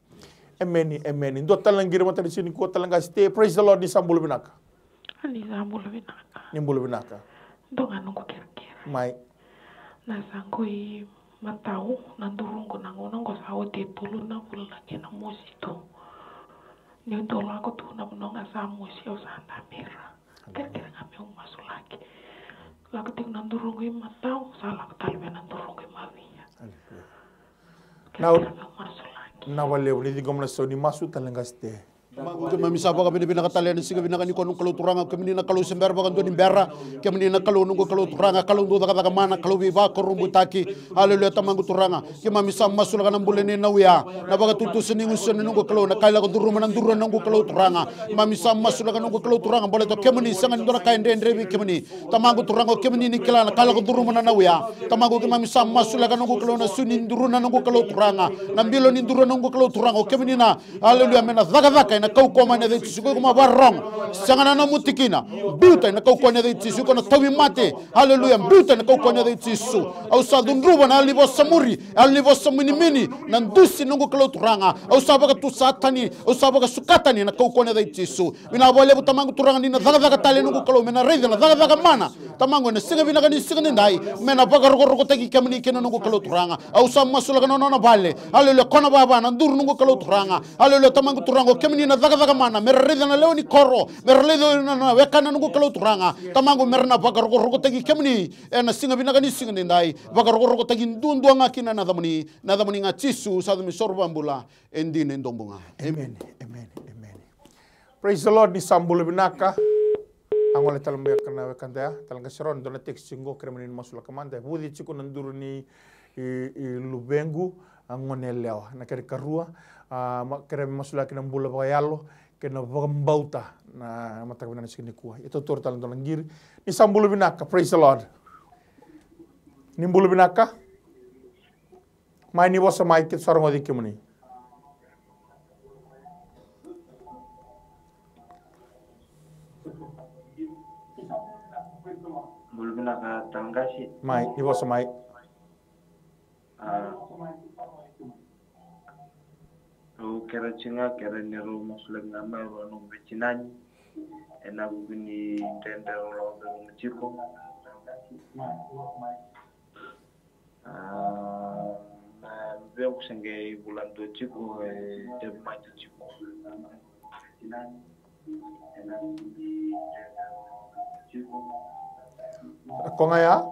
Emeni, emeni. Dua tale na qiri mataka ni siga nikua tale qase Te. Praise the Lord, ni sa bula vinaka. Ni sa bula vinaka. Ni bula vinaka. Dua ga noqu kerekere. Mai. Na sa qo i matau, na duruqu na gauna qo sa oti e tolu na vula na kena mosi tu. Niu dau lako tu na vanua ga sa mosi au sa damira. Kerekere ga meu masulaki. Lako tiko na duruqu i matau, sa lako tale vei na duruqu i mavica. Aleluya. Na, na vakalevu ni ciqoma na sau ni masu tale qase Te. Keimami sa vakavinavinaka tale ena siga vinaka nikua noqu Kalou Turaga, kemuni na Kalou se bera vakadua ni bera, kemuni na Kalou noqu Kalou Turaga, Kalou dau cakacaka mana, Kalou veivakurabuitaki. Aleluya Tamaqu Turaga, keimami sa masulaka na bula nei Nauya, na vakatutusa ni gusuna noqu Kalou, na ka e lako curuma na duru noqu Kalou Turaga. Keimami sa masulaka noqu Kalou Turaga, baleta kemuni sega ni dua na ka e dredre vei kemuni. Tamaqu Turaga, o kemuni ni kila na ka e lako curuma na Nauya. Tamaqu, keimami sa masulaka noqu Kalou na su ni duruna noqu Kalou Turaga, na bilo ni duruna noqu Kalou Turaga, o kemuni na Aleluya, me na cakacaka ena kaukauwa mai na yaca i Jisu. Ko iko ma vakarorogo, sega na nomu tikina. Biuta ena kaukauwa ni yaca i Jisu, iko na tauvimate. Aleluya, biuta ena kaukauwa ni yaca i Jisu. Au sa cudruva na yalo ni vosa muri, yalo ni vosa minimini, na dusi noqu Kalou Turaga. Au sa vakatusa tani, au sa vakasuka tani ena kaukauwa ni yaca i Jisu. Vinaka vakalevu Tamaqu Turaga ni na cakacaka tale noqu Kalou, me na raica na cakacaka mana. Tamaqu, ena siga vinaka ni siga nidai, me na vakarokorokotaki kemuni kina noqu Kalou Turaga. Au sa masulaka na nona vale. Aleluya, kona vava na duru noqu Kalou Turaga. Aleluya, Tamaqu Turaga, o kemuni na cakacaka mana, me ra raica na lewe ni koro, me ra raica na, na wekana noqu Kalou Turaga. Tamaqu, me ra na vakarokorokotaki kemuni ena siga vinaka ni siga nidai, vakarokorokotaki duadua ga kina na yacamuni, na yacamuni ga Jisu, sa yaca me soro vakabula, e dina e dobu ga. Amen. Amen. Amen. Amen. Praise the Lord, ni sa bula vinaka. A gole tale mai ka na wekada ya, tale ga siro, dua na text qo, kere mani masulaka mada, e vuci tiko na duru ni i, i luvequ, a gone yalewa. Na kere karua, a, ma, kere masulaki na bula vakayalo, kei na vakabauta na mataka vinaka ni siga nikua. Ia tou taura tale dua na qiri. Ni sa bula vinaka, praise the Lord. Ni bula vinaka. Mai ni vosa mai, keitou sa rogoci kemuni. Bula vinaka Talaqase. Mai ni vosa mai. A, au kere tiko ga, kere ni rau masulaki ga mai rau noqu veitinani ena vuku ni dredre rau lako curuma tiko. A, na luvequ se qai vula dua tiko, e tevu mate tiko. Ko ga ya?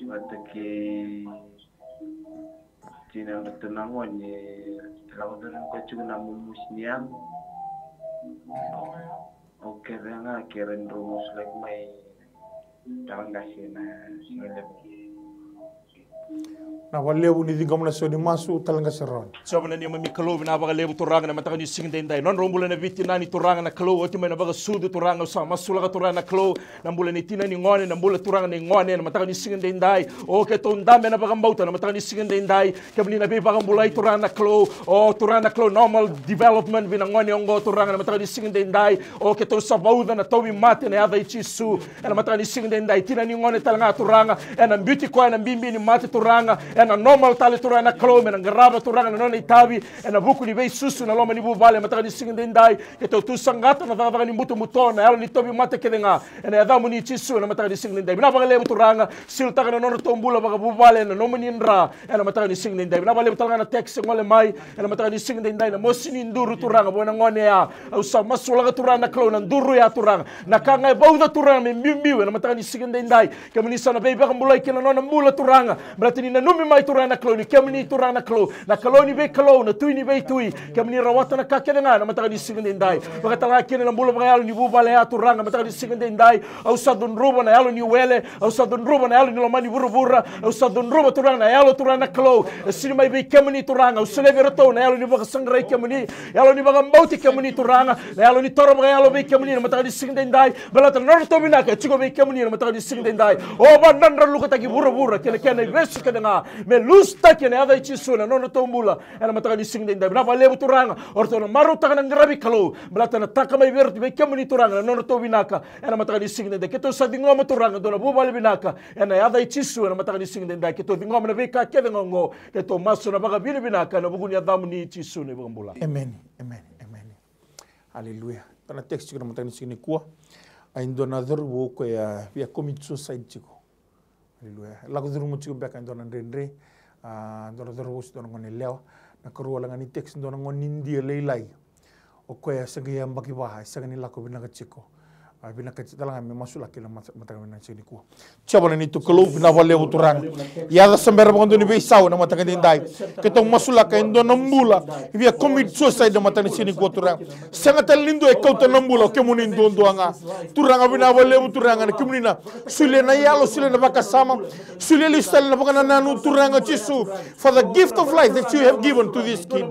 Vata kei tinadratou na gone, e lako curumi koya tiko na momosi ni yago. Au kere ga, kere ni rau masulaki mai Talaqase na siga levu. Vinaka vakalevu, ni ciqoma na sau ni masu, Talaqase Ron. Jiova na neimami Kalou, vinaka vakalevu Turaga na mataka ni siga edaidai. Nodrau bula na veitinani Turaga na Kalou, oti mai na vakasucu Turaga, au sa masulaka Turaga na Kalou, na bula ni tina ni gone, na bula Turaga ni gone na mataka ni siga edaidai. O keitou dabe ena vakabauta na mataka ni siga edaidai. Kemuni na veivakabulai Turaga na Kalou. O Turaga na Kalou, normal development vei na gone oqo Turaga na mataka ni siga edaidai. O keitou sa vauca na tauvimate ena yaca i Jisu. Ena mataka ni siga edaidai, tina ni gone tale ga Turaga, ena biuti koya na bibi ni mate Turaga, ena normal tale Turaga na Kalou, me na qarava Turaga na nona itavi ena vuku ni veisusu ena loma ni vuvale. Mataka ni siga edaidai, keitou tu saqata na cakacaka ni butobuto, na yalo ni tauvimate kece ga, ena yacamuni Jisu, ena mataka ni siga edaidai. Vinaka vakalevu Turaga, sealetaka na nodratou bula vakavuvale ena nomuni dra, ena mataka ni siga edaidai. Vinaka vakalevu tale ga na text e gole mai ena mataka ni siga edaidai, na mosi ni duru Turaga vua na gone ya. Au sa masulaka Turaga na Kalou na duru ya Turaga, na ka ga e vauca Turaga me biubiu ena mataka ni siga edaidai. Kemuni sa na veivakabulai kina na nona bula Turaga, baleta ni nanumi mai Turaga na Kalou ni kemuni Turaga na Kalou, na Kalou ni veikalou, na Tui ni veitui. Kemuni rawata na ka kece ga ena mataka ni siga edaidai. Vakatalega kina na bula vakayalo ni vuvale ya Turaga, mataka ni siga edaidai. Au sa cudruva na yalo ni wele, au sa cudruva na yalo ni loma ni vuravura, au sa cudruva Turaga na yalo Turaga na Kalou e sili mai vei kemuni Turaga. Au solia vei iratou na yalo ni vakasaqarai kemuni, yalo ni vakabauti kemuni Turaga, na yalo ni toro vakayalo vei kemuni na mataka ni siga edaidai. Baleta na nodratou vinaka e tiko vei kemuni na mataka ni siga edaidai. O vakadradralukataki vuravura kei na kena ivesu kece ga, me lusutaki ena yaca i Jisu na nodratou bula ena mataka ni siga edaidai. Vinaka vakalevu Turaga, o ratou na marautaka na qaravi Kalou, baleta na taka mai vei iratou, vei kemuni Turaga na nodratou vinaka ena mataka ni siga edaidai. Keitou sa ciqoma Turaga dua na vuvale vinaka ena yaca i Jisu ena mataka ni siga edaidai. Keitou ciqoma na veika kece ga oqo, keitou masu na vakavinavinaka ena vuku ni yacamuni Jisu na iVakabula. Emeni, emeni, emeni. Aleluya. Dua na text tiko na mataka ni siga nikua. A, e dua na cauravou koya via commit suicide tiko. Aleluya. Lako curuma tiko beka e dua na dredre. A, dua na cauravou se dua na gone yalewa. Na karua wale ga ni text, dua na gone ni Idia lailai. O koya se qai yabaki va, e sega ni lako vinaka tiko. A vinakati tale ga me masulaki na mata-, mataka vinaka ni siga nikua. Jiova na neitou Kalou, vinaka vakalevu Turaga. Yaca se bera vakadua ni veisau na mataka edaidai. Keitou masulaka e dua na bula e via commit suicide na mataka ni siga nikua Turaga. Sega tale ni dua e kauta na bula, o kemuni duadua ga. Turaga vinaka vakalevu Turaga, na kemuni na solia na yalo, solia na vakasama, solia lesu tale na vakanananu Turaga Jisu. For the gift of life that you have given to this kid.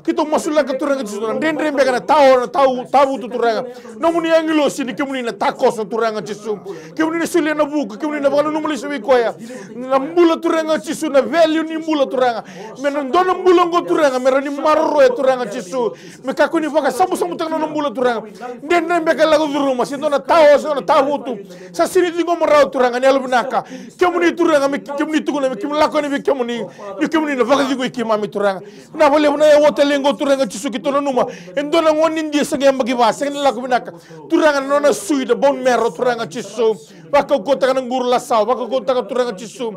Keitou masulaka Turaga Jisu, na dredre beka na tao, na tau, tavutu Turaga. Nomuni agilosi ni kemuni na takoso Turaga Jisu. Kemuni na solia na vuku, kemuni na vakananuma lesu vei koya. Na bula Turaga Jisu, na value ni bula Turaga. Me na dua na bula oqo Turaga, me rawa ni maroroya Turaga Jisu. Me kakua ni vakasabusabutaka na nona bula Turaga. Dredre beka e lako curuma, se dua na tao, se dua na tavutu. Sa sega ni ciqoma rawa Turaga, ni yalovinaka. Kemuni Turaga, me ke-, kemuni tukuna, me kemuni lako yani vei kemuni. Ni kemuni na vakacegui keimami Turaga. Na vakalevu na yawa tale oqo Turaga Jisu keitou nanuma. E dua na gone ni dia sa qai yabaki va, sega ni lako vinaka. Turaga na nona sui na bone marrow Turaga Jisu. Vakaukauwataka na quru lasawa, vakaukauwataka Turaga Jisu.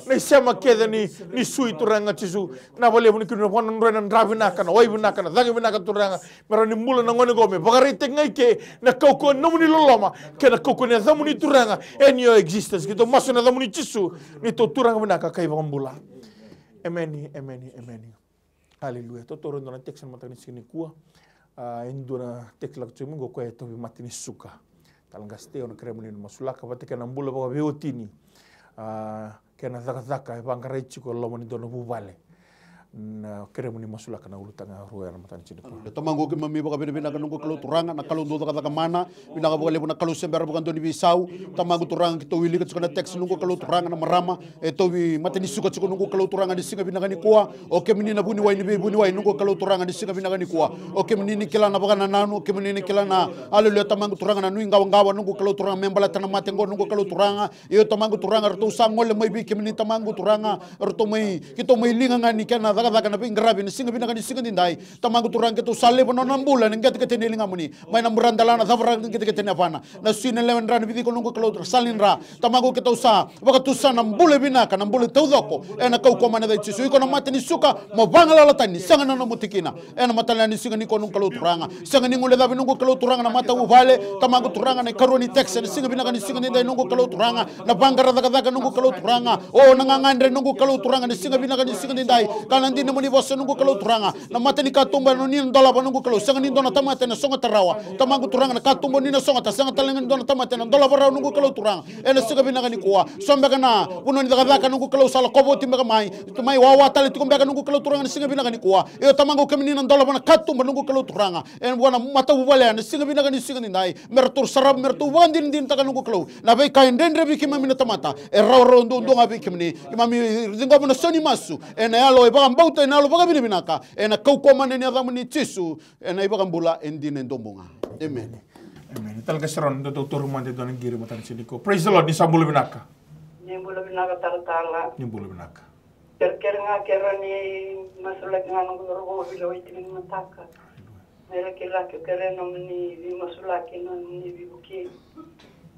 Na isema kece ni, ni sui Turaga Jisu. Na vakalevu ni kemuni na vakanadroya na dra vinaka, na wai vinaka, na cagi vinaka Turaga. Me rawa ni bula na gone qo, me vakaraitaki ga i ke na kaukauwa ni nomuni loloma, kei na kaukauwa ni yacamuni Turaga, and your existence. Keitou masu ena yacamuni Jisu, neitou Turaga vinaka ka iVakabula. Emeni, emeni, emeni. Aleluya. Tou taura e dua na text ena mataka ni siga nikua. A, e dua na text lako tiko mai qo, o koya e tauvi mate ni suka. Tale ga Stay, au na kerea mo ni masulaka vata kei na bula vakaveiwatini. A, kei na cakacaka e vaqarai tiko e loma ni dua na vuvale. Na kerea mo ni masulaka na ulutaga rua ena mataka ni siga nikua. Tamaqu, keimami vakavinavinaka noqu Kalou Turaga, na Kalou dau cakacaka mana. Vinaka vakalevu na Kalou se bera vakadua ni veisau. Tamaqu Turaga, keitou wilika tiko na text noqu Kalou Turaga, na marama e tauvi mate ni suka tiko noqu Kalou Turaga ni siga vinaka nikua. O kemuni na vuniwai ni veivuniwai noqu Kalou Turaga ni siga vinaka nikua. O kemuni ni kila na vakanananu, o kemuni ni kila na, aleluya, Tamaqu Turaga, na nuiqawaqawa noqu Kalou Turaga me baleta na mate qo noqu Kalou Turaga. Io Tamaqu Turaga, ratou sa gole mai vei kemuni Tamaqu Turaga, ratou mai, keitou mai liga ga ni kena cakacaka na veiqaravi ena siga vinaka ni siga edaidai. Tamaqu Turaga, keitou sa laiva na nona bula ena qeteqete ni ligamuni. Mai na buradela na cava rawa na qeteqete ni yavana. Na sui, na lewe ni dra, na vici iko noqu Kalou Turaga, sala ni dra. Tamaqu, keitou sa vakatusa na bula vinaka, na bula taucoko ena kaukauwa mana i Jisu. Iko na mate ni suka, mo vagalala tani, sega na nomu tikina. Ena mataka ni siga nikua noqu Kalou Turaga. Sega ni guilecavi noqu Kalou Turaga na matavuvale, Tamaqu Turaga, na ikarua ni text ena siga vinaka ni siga edaidai noqu Kalou Turaga. Na vaqara cakacaka noqu Kalou Turaga. O na gagadre noqu Kalou Turaga ena siga vinaka ni siga edaidai. Ka na dina mo ni vosa noqu Kalou Turaga. Na mata ni katuba ni na dolava noqu Kalou. Sega ni dua na tamata ena sogota rawa. Tamaqu Turaga, na katuba ni na sogota, sega tale ga ni dua na tamata ena dolava rawa noqu Kalou Turaga. Ena siga vinaka nikua. So beka na vanua ni cakacaka noqu Kalou sa lakova oti beka mai. Mai wawa tale tiko beka noqu Kalou Turaga ena siga vinaka nikua. Io Tamaqu, kemuni na dolava na katuba noqu Kalou Turaga. Ena vua na matavuvale ena siga vinaka ni siga edaidai. Me ratou sarava, me ratou vakadinadinataka noqu Kalou. Na veika e dredre vei keimami na tamata, e rawarawa duadua ga vei kemuni. Keimami ciqoma na sau ni masu ena yalo e vakabauta, ena yalo vakavinavinaka, ena kaukauwa mana ni yacamuni Jisu, ena iVakabula e dina e dobu ga. Emeni. Emeni. Tale ga Sharon, dou taura mada e dua na qiri mataka ni siga nikua. Praise the Lord, ni sa bula vinaka. Ni bula vinaka talatala. Ni bula vinaka. Kerekere ga, kerea ni masulaki ga noqu cauravou, veilewai tiko ni mataka. Hallelujah. Mera kila ke kere nomuni veimasulaki, nomuni veivuke.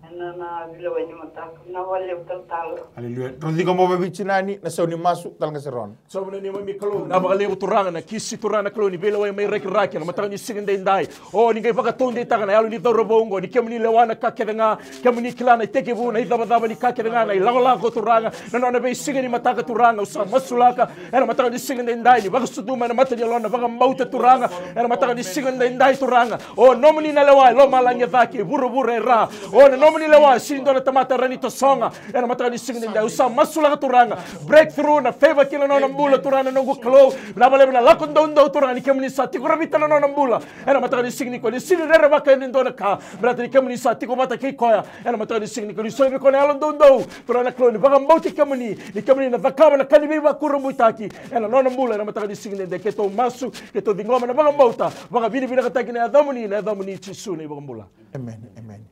Ena na veilewai ni mataka. Vinaka vakalevu talatala. Hallelujah. Drau ciqoma vei tinani na sau ni masu, tale ga Sharon. Sa vinaka neimami Kalou. Vinaka vakalevu Turaga, na kisi Turaga na Kalou ni veilewai mai Rakiraki ena mataka ni siga edaidai. O ni qai vakataudeitaka na yalo ni cauravou oqo, ni kemuni lewa na ka kece ga, kemuni kila na itekivu, na icavacava ni ka kece ga, na ilakolako Turaga, na nona veisiga ni mataka Turaga, au sa masulaka ena mataka ni siga edaidai, ni vakasucuma ena mata ni yalona na vakabauta Turaga, ena mataka ni siga edaidai Turaga. O nomuni na lewa e lomalagi e ca kei vuravura e ra. O na nomuni lewa e sega ni dua na tamata e rawa ni tosoga, ena mataka ni siga edaidai, au sa masulaka Turaga. Breakthrough, na favor ki na nona bula Turaga na noqu Kalou. Vinaka vakalevu na lako doudou Turaga ni kemuni sa tiko ravita na nona bula. Ena mataka ni siga nikua, ni sega ni rerevaka ena dua na ka, baleta ni kemuni sa tiko vata kei koya. Ena mataka ni siga nikua, ni solia vei koya na yalo doudou Turaga na Kalou, ni vakabauti kemuni, ni kemuni na cakava na ka ni veivakurabuitaki ena nona bula. Ena mataka ni siga edaidai keitou masu, keitou ciqoma na vakabauta, vakavinavinakataki na yacamuni, na yacamuni Jisu na iVakabula. Emeni, emeni.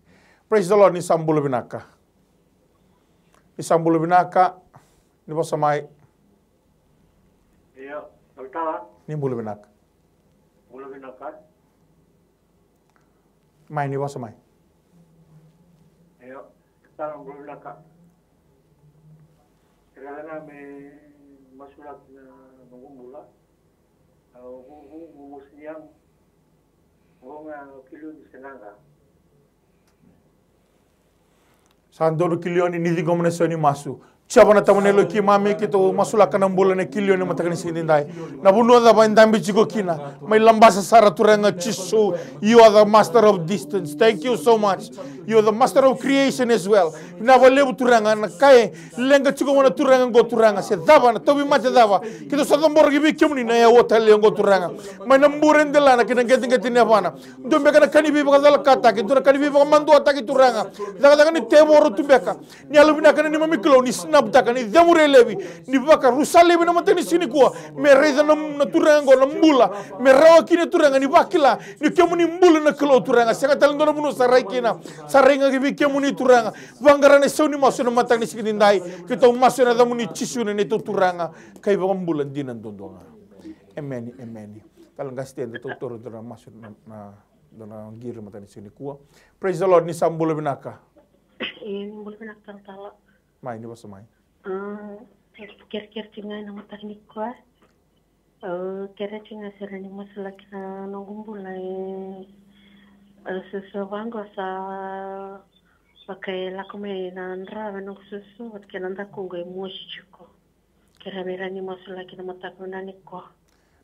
Praise the Lord, ni sa bula vinaka. Ni sa bula vinaka. Ni vosa mai. Io, talatala. Ni bula vinaka. Bula vinaka. Mai, ni vosa mai. Io, talatala, bula vinaka. Kerea ga me masulaki na noqu bula. Au vu, vu, vu, vu, siang. Au ga kilo ni senaga. Sa donu Kilioni, ni ciqoma na sau ni masu. Jiova na Tamana e yaloi keimami, keitou masulaka na bula nei Kilioni mataka ni siga edaidai. Na vanua cava e dabe tiko kina, mai Labasa sara Turaga Jisu. You are the master of distance. Thank you so much. You are the master of creation as well. Vinaka vakalevu Turaga, na ka e leqa tiko mai na Turaga oqo Turaga. Se cava, na tauvimate cava, keitou sa caboraki vei kemuni na aua tale oqo Turaga. Mai na bure delana kei na qeteqete ni yavana. Dua beka na ka ni veivakacalakataki, dua na ka ni veivakamaduataki Turaga. Cakacaka ni tevoro tu beka. Ni yalovinaka na neimami Kalou, ni sinaputaka, ni cemuri e laivi, ni vakarusa laivi na mataka ni siga nikua. Me raica na, na Turaga oqo na bula. Me rawa kina Turaga ni vakila ni kemuni bula na Kalou Turaga. Sega tale dua na vanua sa rai kina. Sa rai ga ki vei kemuni Turaga. Vaqara na isau ni masu ena mataka ni siga edaidai. Keitou masu ena yacamuni Jisu na neitou Turaga ka iVakabula dina duadua ga. Emeni, emeni. Tale qase, da tou taura dua na masu na, na, dua na qiri mataka ni siga nikua. Praise the Lord, ni sa bula vinaka. E, ni bula vinaka talatala. Mai, ni vosa mai. Kerekere tiko ga ena mataka nikua. Au kerea tiko ga sara ni masulaki na noqu bula e, e susu vaqo sa vaka e lako mai na dra me noqu susu vata kei na dakuqu e mosi tiko. Kerea me rawa ni masulaki na mataka vinaka nikua.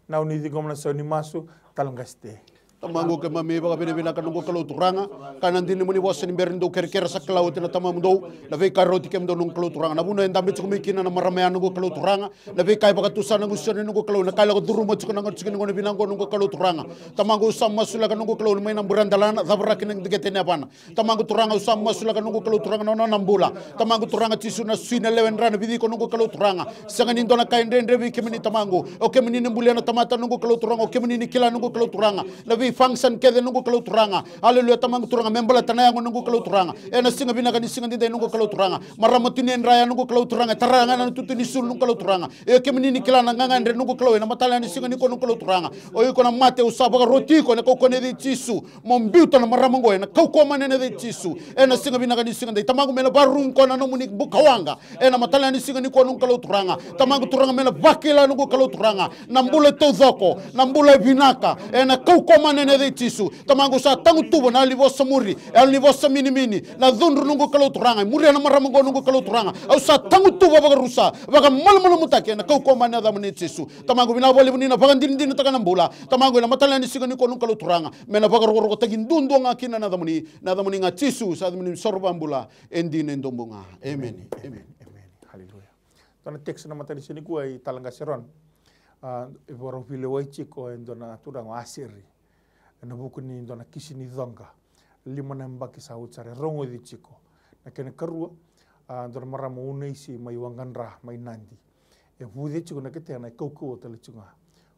Na au ni ciqoma na sau ni masu, tale qase. Tamaqu keimami vakavinavinaka noqu Kalou Turaga, ka na dina ni moni vosa ni bera ni dou kerekere sa kila oti na tamamudou na veika e rauti kemudou noqu Kalou Turaga. Na vanua e dabe tiko mai kina na marama ya noqu Kalou Turaga, na veika e vakatusa na gusu ni noqu Kalou, na ka e lako curuma tiko na gone tiko ni gone vinaka oqo noqu Kalou Turaga. Tamaqu au sa masulaka noqu Kalou ni mai na bure delana, cavaraki na qeteqete ni yavana. Tamaqu Turaga au sa masulaka noqu Kalou Turaga na nona bula. Tamaqu Turaga Jisu na sui na lewe dra na vici iko noqu Kalou Turaga. Sega ni dua na ka e dredre vei kemuni Tamaqu. O kemuni ni bulia na tamata noqu Kalou Turaga, o kemuni ni kila noqu Kalou Turaga. Na vei function kece noqu Kalou Turaga. Aleluya Tamaqu Turaga me baleta na yago noqu Kalou Turaga. Ena siga vinaka ni siga edaidai noqu Kalou Turaga. Marama tu ni dra ya noqu Kalou Turaga. E tara ga na tutu ni sulu noqu Kalou Turaga. E kemuni ni kila na gagadre noqu Kalou ena mataka ni siga nikua noqu Kalou Turaga. O iko na mate au sa vakaroti iko ena kaukauwa ni yaca i Jisu. Mo biuta na marama oqo ena kaukauwa mana ena yaca i Jisu. Ena siga vinaka ni siga dai Tamaqu me na vakarurugi koya na nomuni bukawaqa. Ena mataka ni siga nikua noqu Kalou Turaga. Tamaqu Turaga me na vakila noqu Kalou Turaga. Na bula e taucoko, na bula e vinaka. Ena kaukauwa mana ena yaca i Jisu. Tamaqu sa tagutuva na yalo ni vosa muri, yalo ni vosa minimini. Na cudru noqu Kalou Turaga. E muria na marama oqo noqu Kalou Turaga. Au sa tagutuva vakarusa, vakamalumalumutaki ena kaukauwa mana ena yacamuni Jisu. Tamaqu vinaka vakalevu ni na vakadinadinataka na bula. Tamaqu ena mataka ni siga nikua noqu Kalou Turaga. Me na vakarokorokotaki duadua ga kina na yacamuni, na yacamuni ga Jisu, sa yacamuni soro vakabula. E dina e dobu ga. Emeni. Emeni. Emeni. Haleluya. Dua na text na mataka ni siga nikua i Talaqase Ron. A, e vakarau veilewai tiko e dua na turaga o Aseri. Ena vuku ni dua na kisi ni coqa. Lima na yabaki sa oti sara e rogoci tiko. Na kena karua, a, dua na marama o Unaisi mai Waqadra, mai Nadi. E vuce tiko na ketena e kaukauwa tale tiko ga.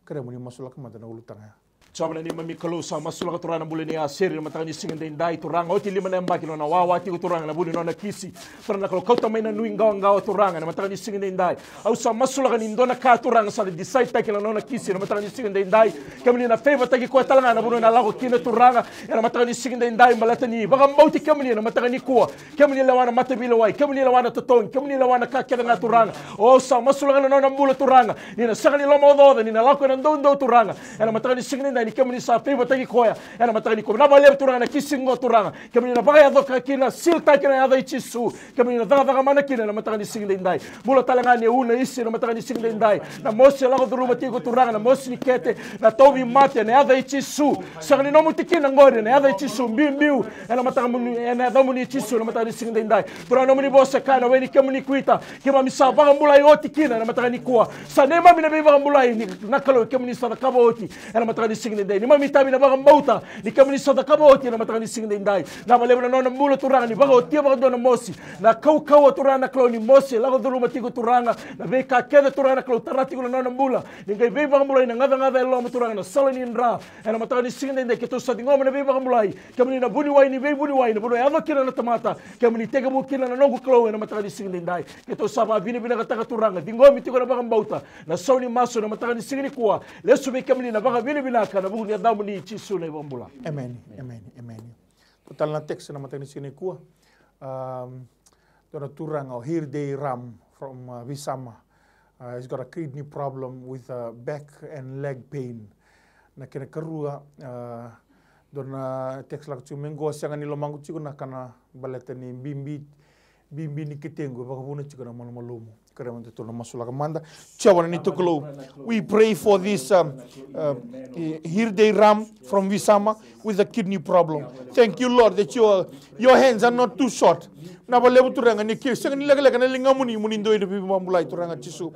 Kerea mo ni masulaka mada na ulutaga ya. Jiova na neimami Kalou, sa masulaka Turaga na bula nei Aseri ena mataka ni siga edaidai Turaga, oti lima na yabaki nona wawa tiko Turaga ena vuku ni nona kisi. Turaga na Kalou, kauta mai na nuiqawaqawa Turaga ena mataka ni siga edaidai. Au sa masulaka ni dua na ka Turaga sa na decide taki na nona kisi ena mataka ni siga edaidai. Kemuni na favour taki koya tale ga na vanua ena lako kina Turaga ena mataka ni siga edaidai, baleta ni vakabauti kemuni ena mataka nikua. Kemuni lewa na mataveilewai, kemuni lewa na totogi, kemuni lewa na ka kece ga Turaga. O, au sa masulaka na nona bula Turaga. Ni na sega ni lomaocaoca, ni na lako ena doudou Turaga. Ena mataka ni siga edaidai ni kemuni sa favour-taki koya. Ena mataka nikua. Vinaka vakalevu Turaga na kisi qo Turaga. Kemuni na vakayaco ka kina, seal-taki na yaca i Jisu. Kemuni na cakacaka mana kina ena mataka ni siga edaidai. Bula tale ga nei Unaisi ena mataka ni siga edaidai. Na mosi e lako curuma tiko Turaga, na mosi ni kete, na tauvimate, ena yaca i Jisu. Sega ni nomu tikina qori, ena yaca i Jisu. Biubiu, ena mataka muni, ena yacamuni Jisu, ena mataka ni siga edaidai. Turaga nomuni vosa e kaya na we ni kemuni kuita. Keimami sa vakabulai oti kina ena mataka nikua. Sa neimami na veivakabulai ni na Kalou kemuni sa cakava oti. Ena mataka ni siga edaidai. Neimami itavi na vakabauta. Ni kemuni sa cakava oti ena mataka ni siga edaidai. Vinaka vakalevu na nona bula Turaga ni vakaotia vakadua na mosi. Na kaukauwa Turaga na Kalou ni mosi. Lako curuma tiko Turaga. Na veika kece Turaga na Kalou tara tiko na nona bula. Ni qai veivakabulai na gacagaca e loma Turaga na sala ni dra. Ena mataka ni siga edaidai keitou sa ciqoma na veivakabulai. Kemuni na vuniwai ni veivuniwai, na vanua e yaco kina na tamata. Kemuni tekivu kina na noqu Kalou ena mataka ni siga edaidai. Keitou sa vakavinavinakataka Turaga, ciqomi tiko na vakabauta, na sau ni masu ena mataka ni siga nikua. Lesu vei kemuni na vakavinavinaka, ena vuku ni yacamuni Jisu na iVakabula. Emeni, emeni, emeni. Dua tale na text ena mataka ni siga nikua. Am, dua na turaga o Hirde Ram from, a, Visama. A, he's got a kidney problem with, a, back and leg pain. Na kena karua, a, dua na text lako tiko mai qo, sega ni lomaqu tiko na kana baleta ni bibi Bibi ni ketequ, e vakavuna tiko na malumalumu. Kerea mada tou na masulaka mada. Jiova na neitou Kalou. We pray for this um, uh, Hirde Ram from Visama with a kidney problem. Thank you, Lord, that your, your hands are not too short. Vinaka vakalevu Turaga ni ke sega ni lekaleka na ligamuni mo ni dua e veivakabulai Turaga Jisu.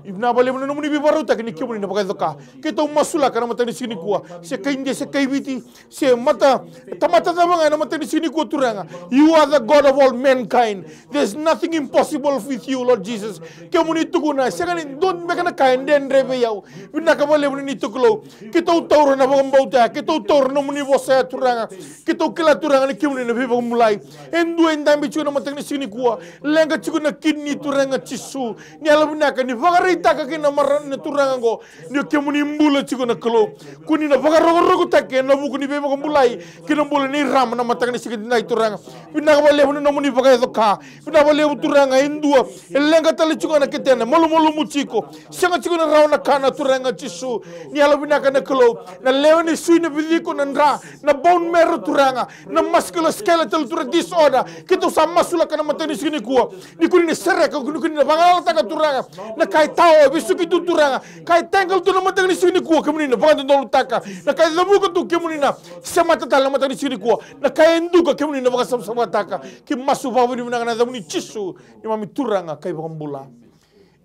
Vinaka vakalevu na nomuni veivakarautaki ni kemuni na vakaicoka. Keitou masulaka na mataka ni siga nikua. Se kai Idia, se kai Viti, se mata, tamata cava ga ena mataka ni siga nikua Turaga. You are the God of all mankind. There's nothing impossible with you, Lord Jesus. Kemuni tukuna, sega ni dua beka na ka e dredre vei au. Vinaka vakalevu na neitou Kalou. Keitou taura na vakabauta, keitou taura na nomuni vosa ya Turaga. Keitou kila Turaga ni kemuni na veivakabulai. E dua e dabe tiko na mataka ni siga nikua. Leqa tiko na kidney Turaga Jisu. Ni yalovinaka ni vakaraitaka kina marama na Turaga oqo. Ni o kemuni bula tiko na Kalou. Koni na vakarokorokotaki ena vuku ni veivakabulai. Kei na bula nei Rama na mataka ni siga nikua Turaga. Vinaka vakalevu na nomuni vakaicoka. Vinaka vakalevu Turaga e dua. E leqa tale tiko na ketena. Malumalumu tiko. Sega tiko na rawa na kana Turaga Jisu. Ni yalovinaka na Kalou. Na lewe ni sui na viciko na dra. Na bone marrow Turaga. Na musculoskeletal Turaga disorder. Keitou sa masulaka na mataka ni siga nikua. Ni koni na sereka, ni koni na vagalalataka Turaga. Na ka e tawa, vesuki tu Turaga. Ka e tangle tu na mataka ni siga nikua, kemuni na vakadodonutaka. Na ka e cavuka tu, kemuni na semata tale na mataka ni siga nikua. Na ka e duka, kemuni na vakasavasavataka. Ke masu vakavinavinaka na yacamuni Jisu. Neimami Turaga, ka iVakabula.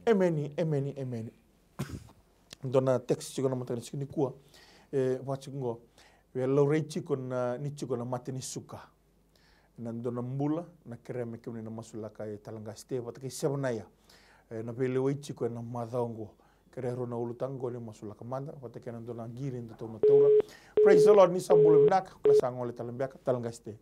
Emeni, emeni, emeni. Dua na text tiko na mataka ni siga nikua. E, vaka tiko oqo. Via laurai tiko na, ni tiko na mate ni suka. Na dua na bula, na kerea me kemuni na masulaka e Talaqasite vata kei Sevanaia. E, na veilewai tiko ena macawa oqo. Kerea rua na ulutaga oqo ni masulaka mada, vata kei na dua na qiri datou na taura. Praise the Lord, ni sa bula vinaka, ko sa gole tale beka, Talaqasite.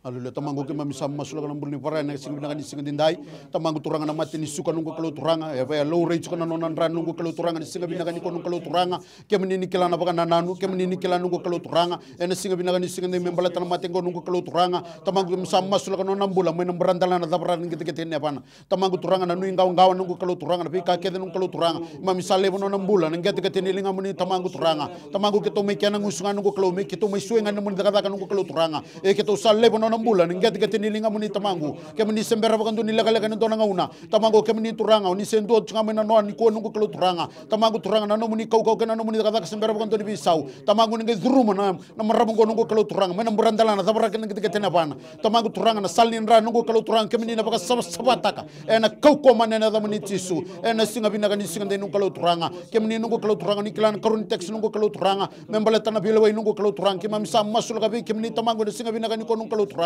Aleluya, Tamaqu keimami sa masulaka na bula ni Vakarauwai ena siga vinaka ni siga edaidai. Tamaqu Turaga na mate ni suka noqu Kalou Turaga. E via laurai tiko na nona dra noqu Kalou Turaga ni siga vinaka nikua noqu Kalou Turaga. Kemuni ni kila na vakanananu, kemuni ni kila noqu Kalou Turaga. Ena siga vinaka ni siga edaidai me baleta na mate qo noqu Kalou Turaga. Tamaqu keimami sa masulaka na nona bula mai na buradalana cava rawa ni qeteqete ni yavana. Tamaqu Turaga na nuiqawaqawa noqu Kalou Turaga, na veika kece noqu Kalou Turaga. Keimami sa laiva nona bula na qeteqete ni ligamuni Tamaqu Turaga. Tamaqu keitou mai kena gusu ga noqu Kalou, me keitou mai suai ga na nomuni cakacaka noqu Kalou Turaga. E keitou sa laiva nona bula na qeteqete ni ligamuni Tamaqu. Kemuni se bera vakadua ni lekaleka ena dua na gauna. Tamaqu kemuni Turaga, o ni se dua tu ga mai na noa nikua noqu Kalou Turaga. Tamaqu Turaga na nomuni kaukauwa kei na nomuni cakacaka se bera vakadua ni veisau. Tamaqu ni qai curuma na, na marama oqo noqu Kalou Turaga. Mai na buradalana cava rawa ni qeteqete ni yavana. Tamaqu Turaga na sala ni dra noqu Kalou Turaga kemuni na vakasavasavataka. Ena kaukauwa mana ena yacamuni Jisu. Ena siga vinaka ni siga edaidai noqu Kalou Turaga. Kemuni noqu Kalou Turaga ni kila na karua ni text noqu Kalou Turaga. Me baleta na veilewai noqu Kalou Turaga. Keimami sa masulaka vei kemuni Tamaqu ena siga vinaka nikua noqu Kalou Turaga.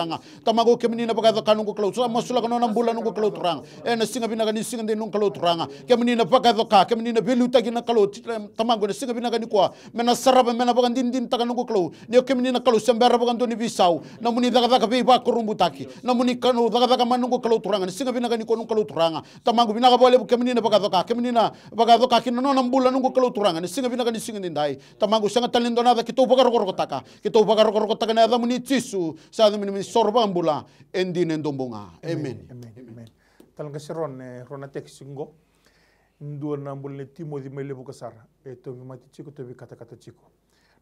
Tamaqu kemuni na vakayacoka noqu Kalou. Sa masulaka nona bula noqu Kalou Turaga. Ena siga vinaka ni siga edaidai noqu Kalou Turaga. Kemuni na vakayacoka, kemuni na veiliutaki na Kalou. Tamaqu ena siga vinaka nikua. Me na sarava, me na vakadinadinataka noqu Kalou. Ni o kemuni na Kalou se bera vakadua ni veisau. Nomuni cakacaka veivakurabuitaki. Nomuni Kalou cakacaka mai noqu Kalou Turaga. Ena siga vinaka nikua noqu Kalou Turaga. Tamaqu vinaka vakalevu kemuni na vakayacoka. Kemuni na vakayacoka kina nona bula noqu Kalou Turaga. Ena siga vinaka ni siga edaidai. Tamaqu sega tale ni dua na yaca keitou vakarokorokotaka. Keitou vakarokorokotaka na yacamuni Jisu. Sa yacamuni me soro vakabula. E dina e dobu ga. Emeni. Emeni. Emeni. Emeni. Talaqase rua na, rua na text oqo. Dua na bula nei Timoci mai Levuka sara. E tauvimate tiko, tauvikatakata tiko.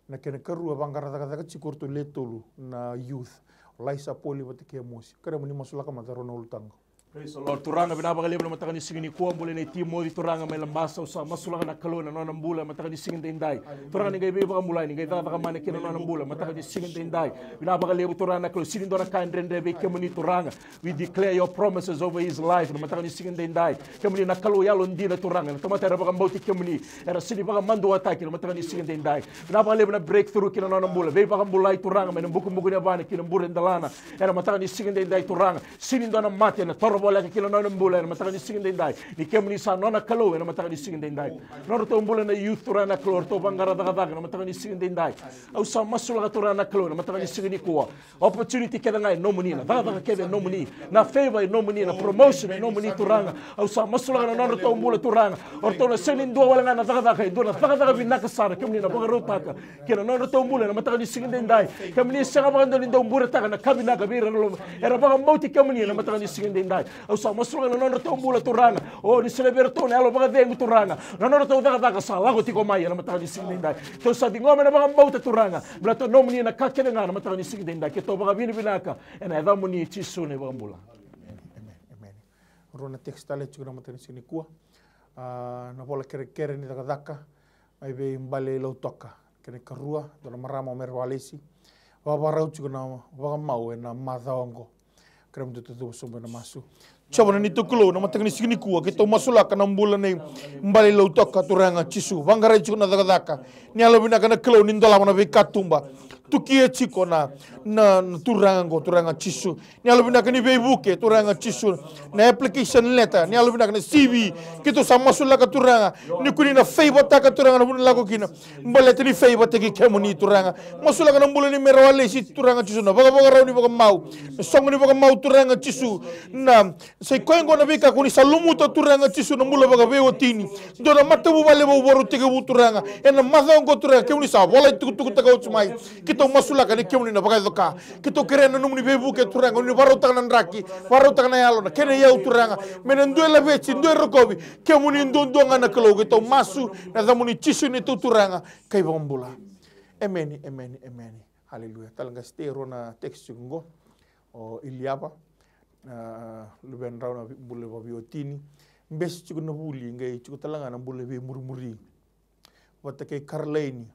Na kena karua vaqara cakacaka tiko o ratou le tolu na youth. Laisa, Poli vata kei Amosi. Kerea mo ni masulaka mada rua na ulutaga. Praise the Lord. Turaga vinaka vakalevu na mataka ni siga nikua, bula nei Timoci Turaga mai Labasa, au sa masulaka na Kalou ena nona bula mataka ni siga edaidai. Turaga ni qai veivakabulai, ni qai cakacaka mana kina nona bula mataka ni siga edaidai. Vinaka vakalevu Turaga na Kalou, sega ni dua na ka e dredre vei kemuni Turaga. We declare your promises over his life na mataka ni siga edaidai. Kemuni na Kalou yalodina Turaga, na tamata era vakabauti kemuni era sega ni vakamaduataki na mataka ni siga edaidai. Vinaka vakalevu na breakthrough kina nona bula, veivakabulai Turaga mai na bukubuku ni yavana kina bure dalana. Ena mataka ni siga edaidai Turaga, sega ni dua na mate ena toro voleka kina nona bula ena mataka ni siga edaidai. Ni kemuni sa nona Kalou ena mataka ni siga edaidai. Nodratou bula na youth Turaga na Kalou, ratou vaqara cakacaka na mataka ni siga edaidai. Au sa masulaka Turaga na Kalou ena mataka ni siga nikua. Opportunity kece ga e nomuni, na cakacaka kece e nomuni, na favor e nomuni, na promotion e nomuni Turaga. Au sa masulaka na nodratou bula Turaga. O ratou na sega ni dua wale ga na cakacaka, e dua na cakacaka vinaka sara kemuni na vakarautaka kei na nodratou bula ena mataka ni siga edaidai. Kemuni sega vakadua ni dau buretaka na ka vinaka vei ira era vakabauti kemuni ena mataka ni siga edaidai. Au sa masulaka na nodratou bula Turaga. O ni solia vei iratou na yalo vakacegu Turaga. Na nodratou cakacaka sa lako tiko mai ena mataka ni siga edaidai. Keitou sa ciqoma ena vakabauta Turaga. Baleta nomuni na ka kece ga na mataka ni siga edaidai. Keitou vakavinavinaka ena yacamuni Jisu na iVakabula. Emeni. Rua na text tale tiko na mataka ni siga nikua. A, na vola kerekere ni cakacaka mai vei Bale i Lautoka. Kena ikarua, dua na marama o Mere Walesi. Vakavakarau tiko na vakamau ena macawa oqo. Kerea mo dou cuva sobu ena masu. Jiova na neitou Kalou, na mataka ni siga nikua keitou masulaka na bula nei Bale i Lautoka, Turaga Jisu. Vaqarai tiko na cakacaka. Ni yalovinaka na Kalou ni dolava na veikatuba. Tukia tiko na, na, na turaga oqo, Turaga Jisu. Ni yalovinaka ni veivuke, Turaga Jisu. Na application letter, ni yalovinaka na C V. Keitou sa masulaka, Turaga, ni kua ni na favour-taka, Turaga, na vanua e lako kina. Baleta ni favour-taki kemuni, Turaga. Masulaka na bula ni Mere Walesi, Turaga Jisu, na vakavakarau ni vakamau, na soqo ni vakamau, Turaga Jisu. Na, sa i koya oqo na veika ko ni sa lumuta, Turaga Jisu, na bula vakaveiwatini. Dua na matavuvale vou, vakarau tekivu, Turaga. Ena macawa oqo, Turaga, kemuni sa volai tukutukutaka oti mai. Keitou masulaka ni kemuni na vakayaco ka. Keitou kerea na nomuni veivuke, Turaga, ni vakarautaka na draki, vakarautaka na yalo, na kena iyau, Turaga. Me na dua e laveti, dua e rokovi. Kemuni duadua ga na Kalou, keitou masu ena yacamuni Jisu, neitou Turaga kei Vakabula. Emeni, emeni, emeni. Haleluya. Tale qase e rua na text tiko oqo. O Iliava, a, luvedrau na vi-, bula vakaveiwatini. Bese tiko na vuli, qai tiko tale ga na bula ni veimurimuri. Vata kei Karlaini,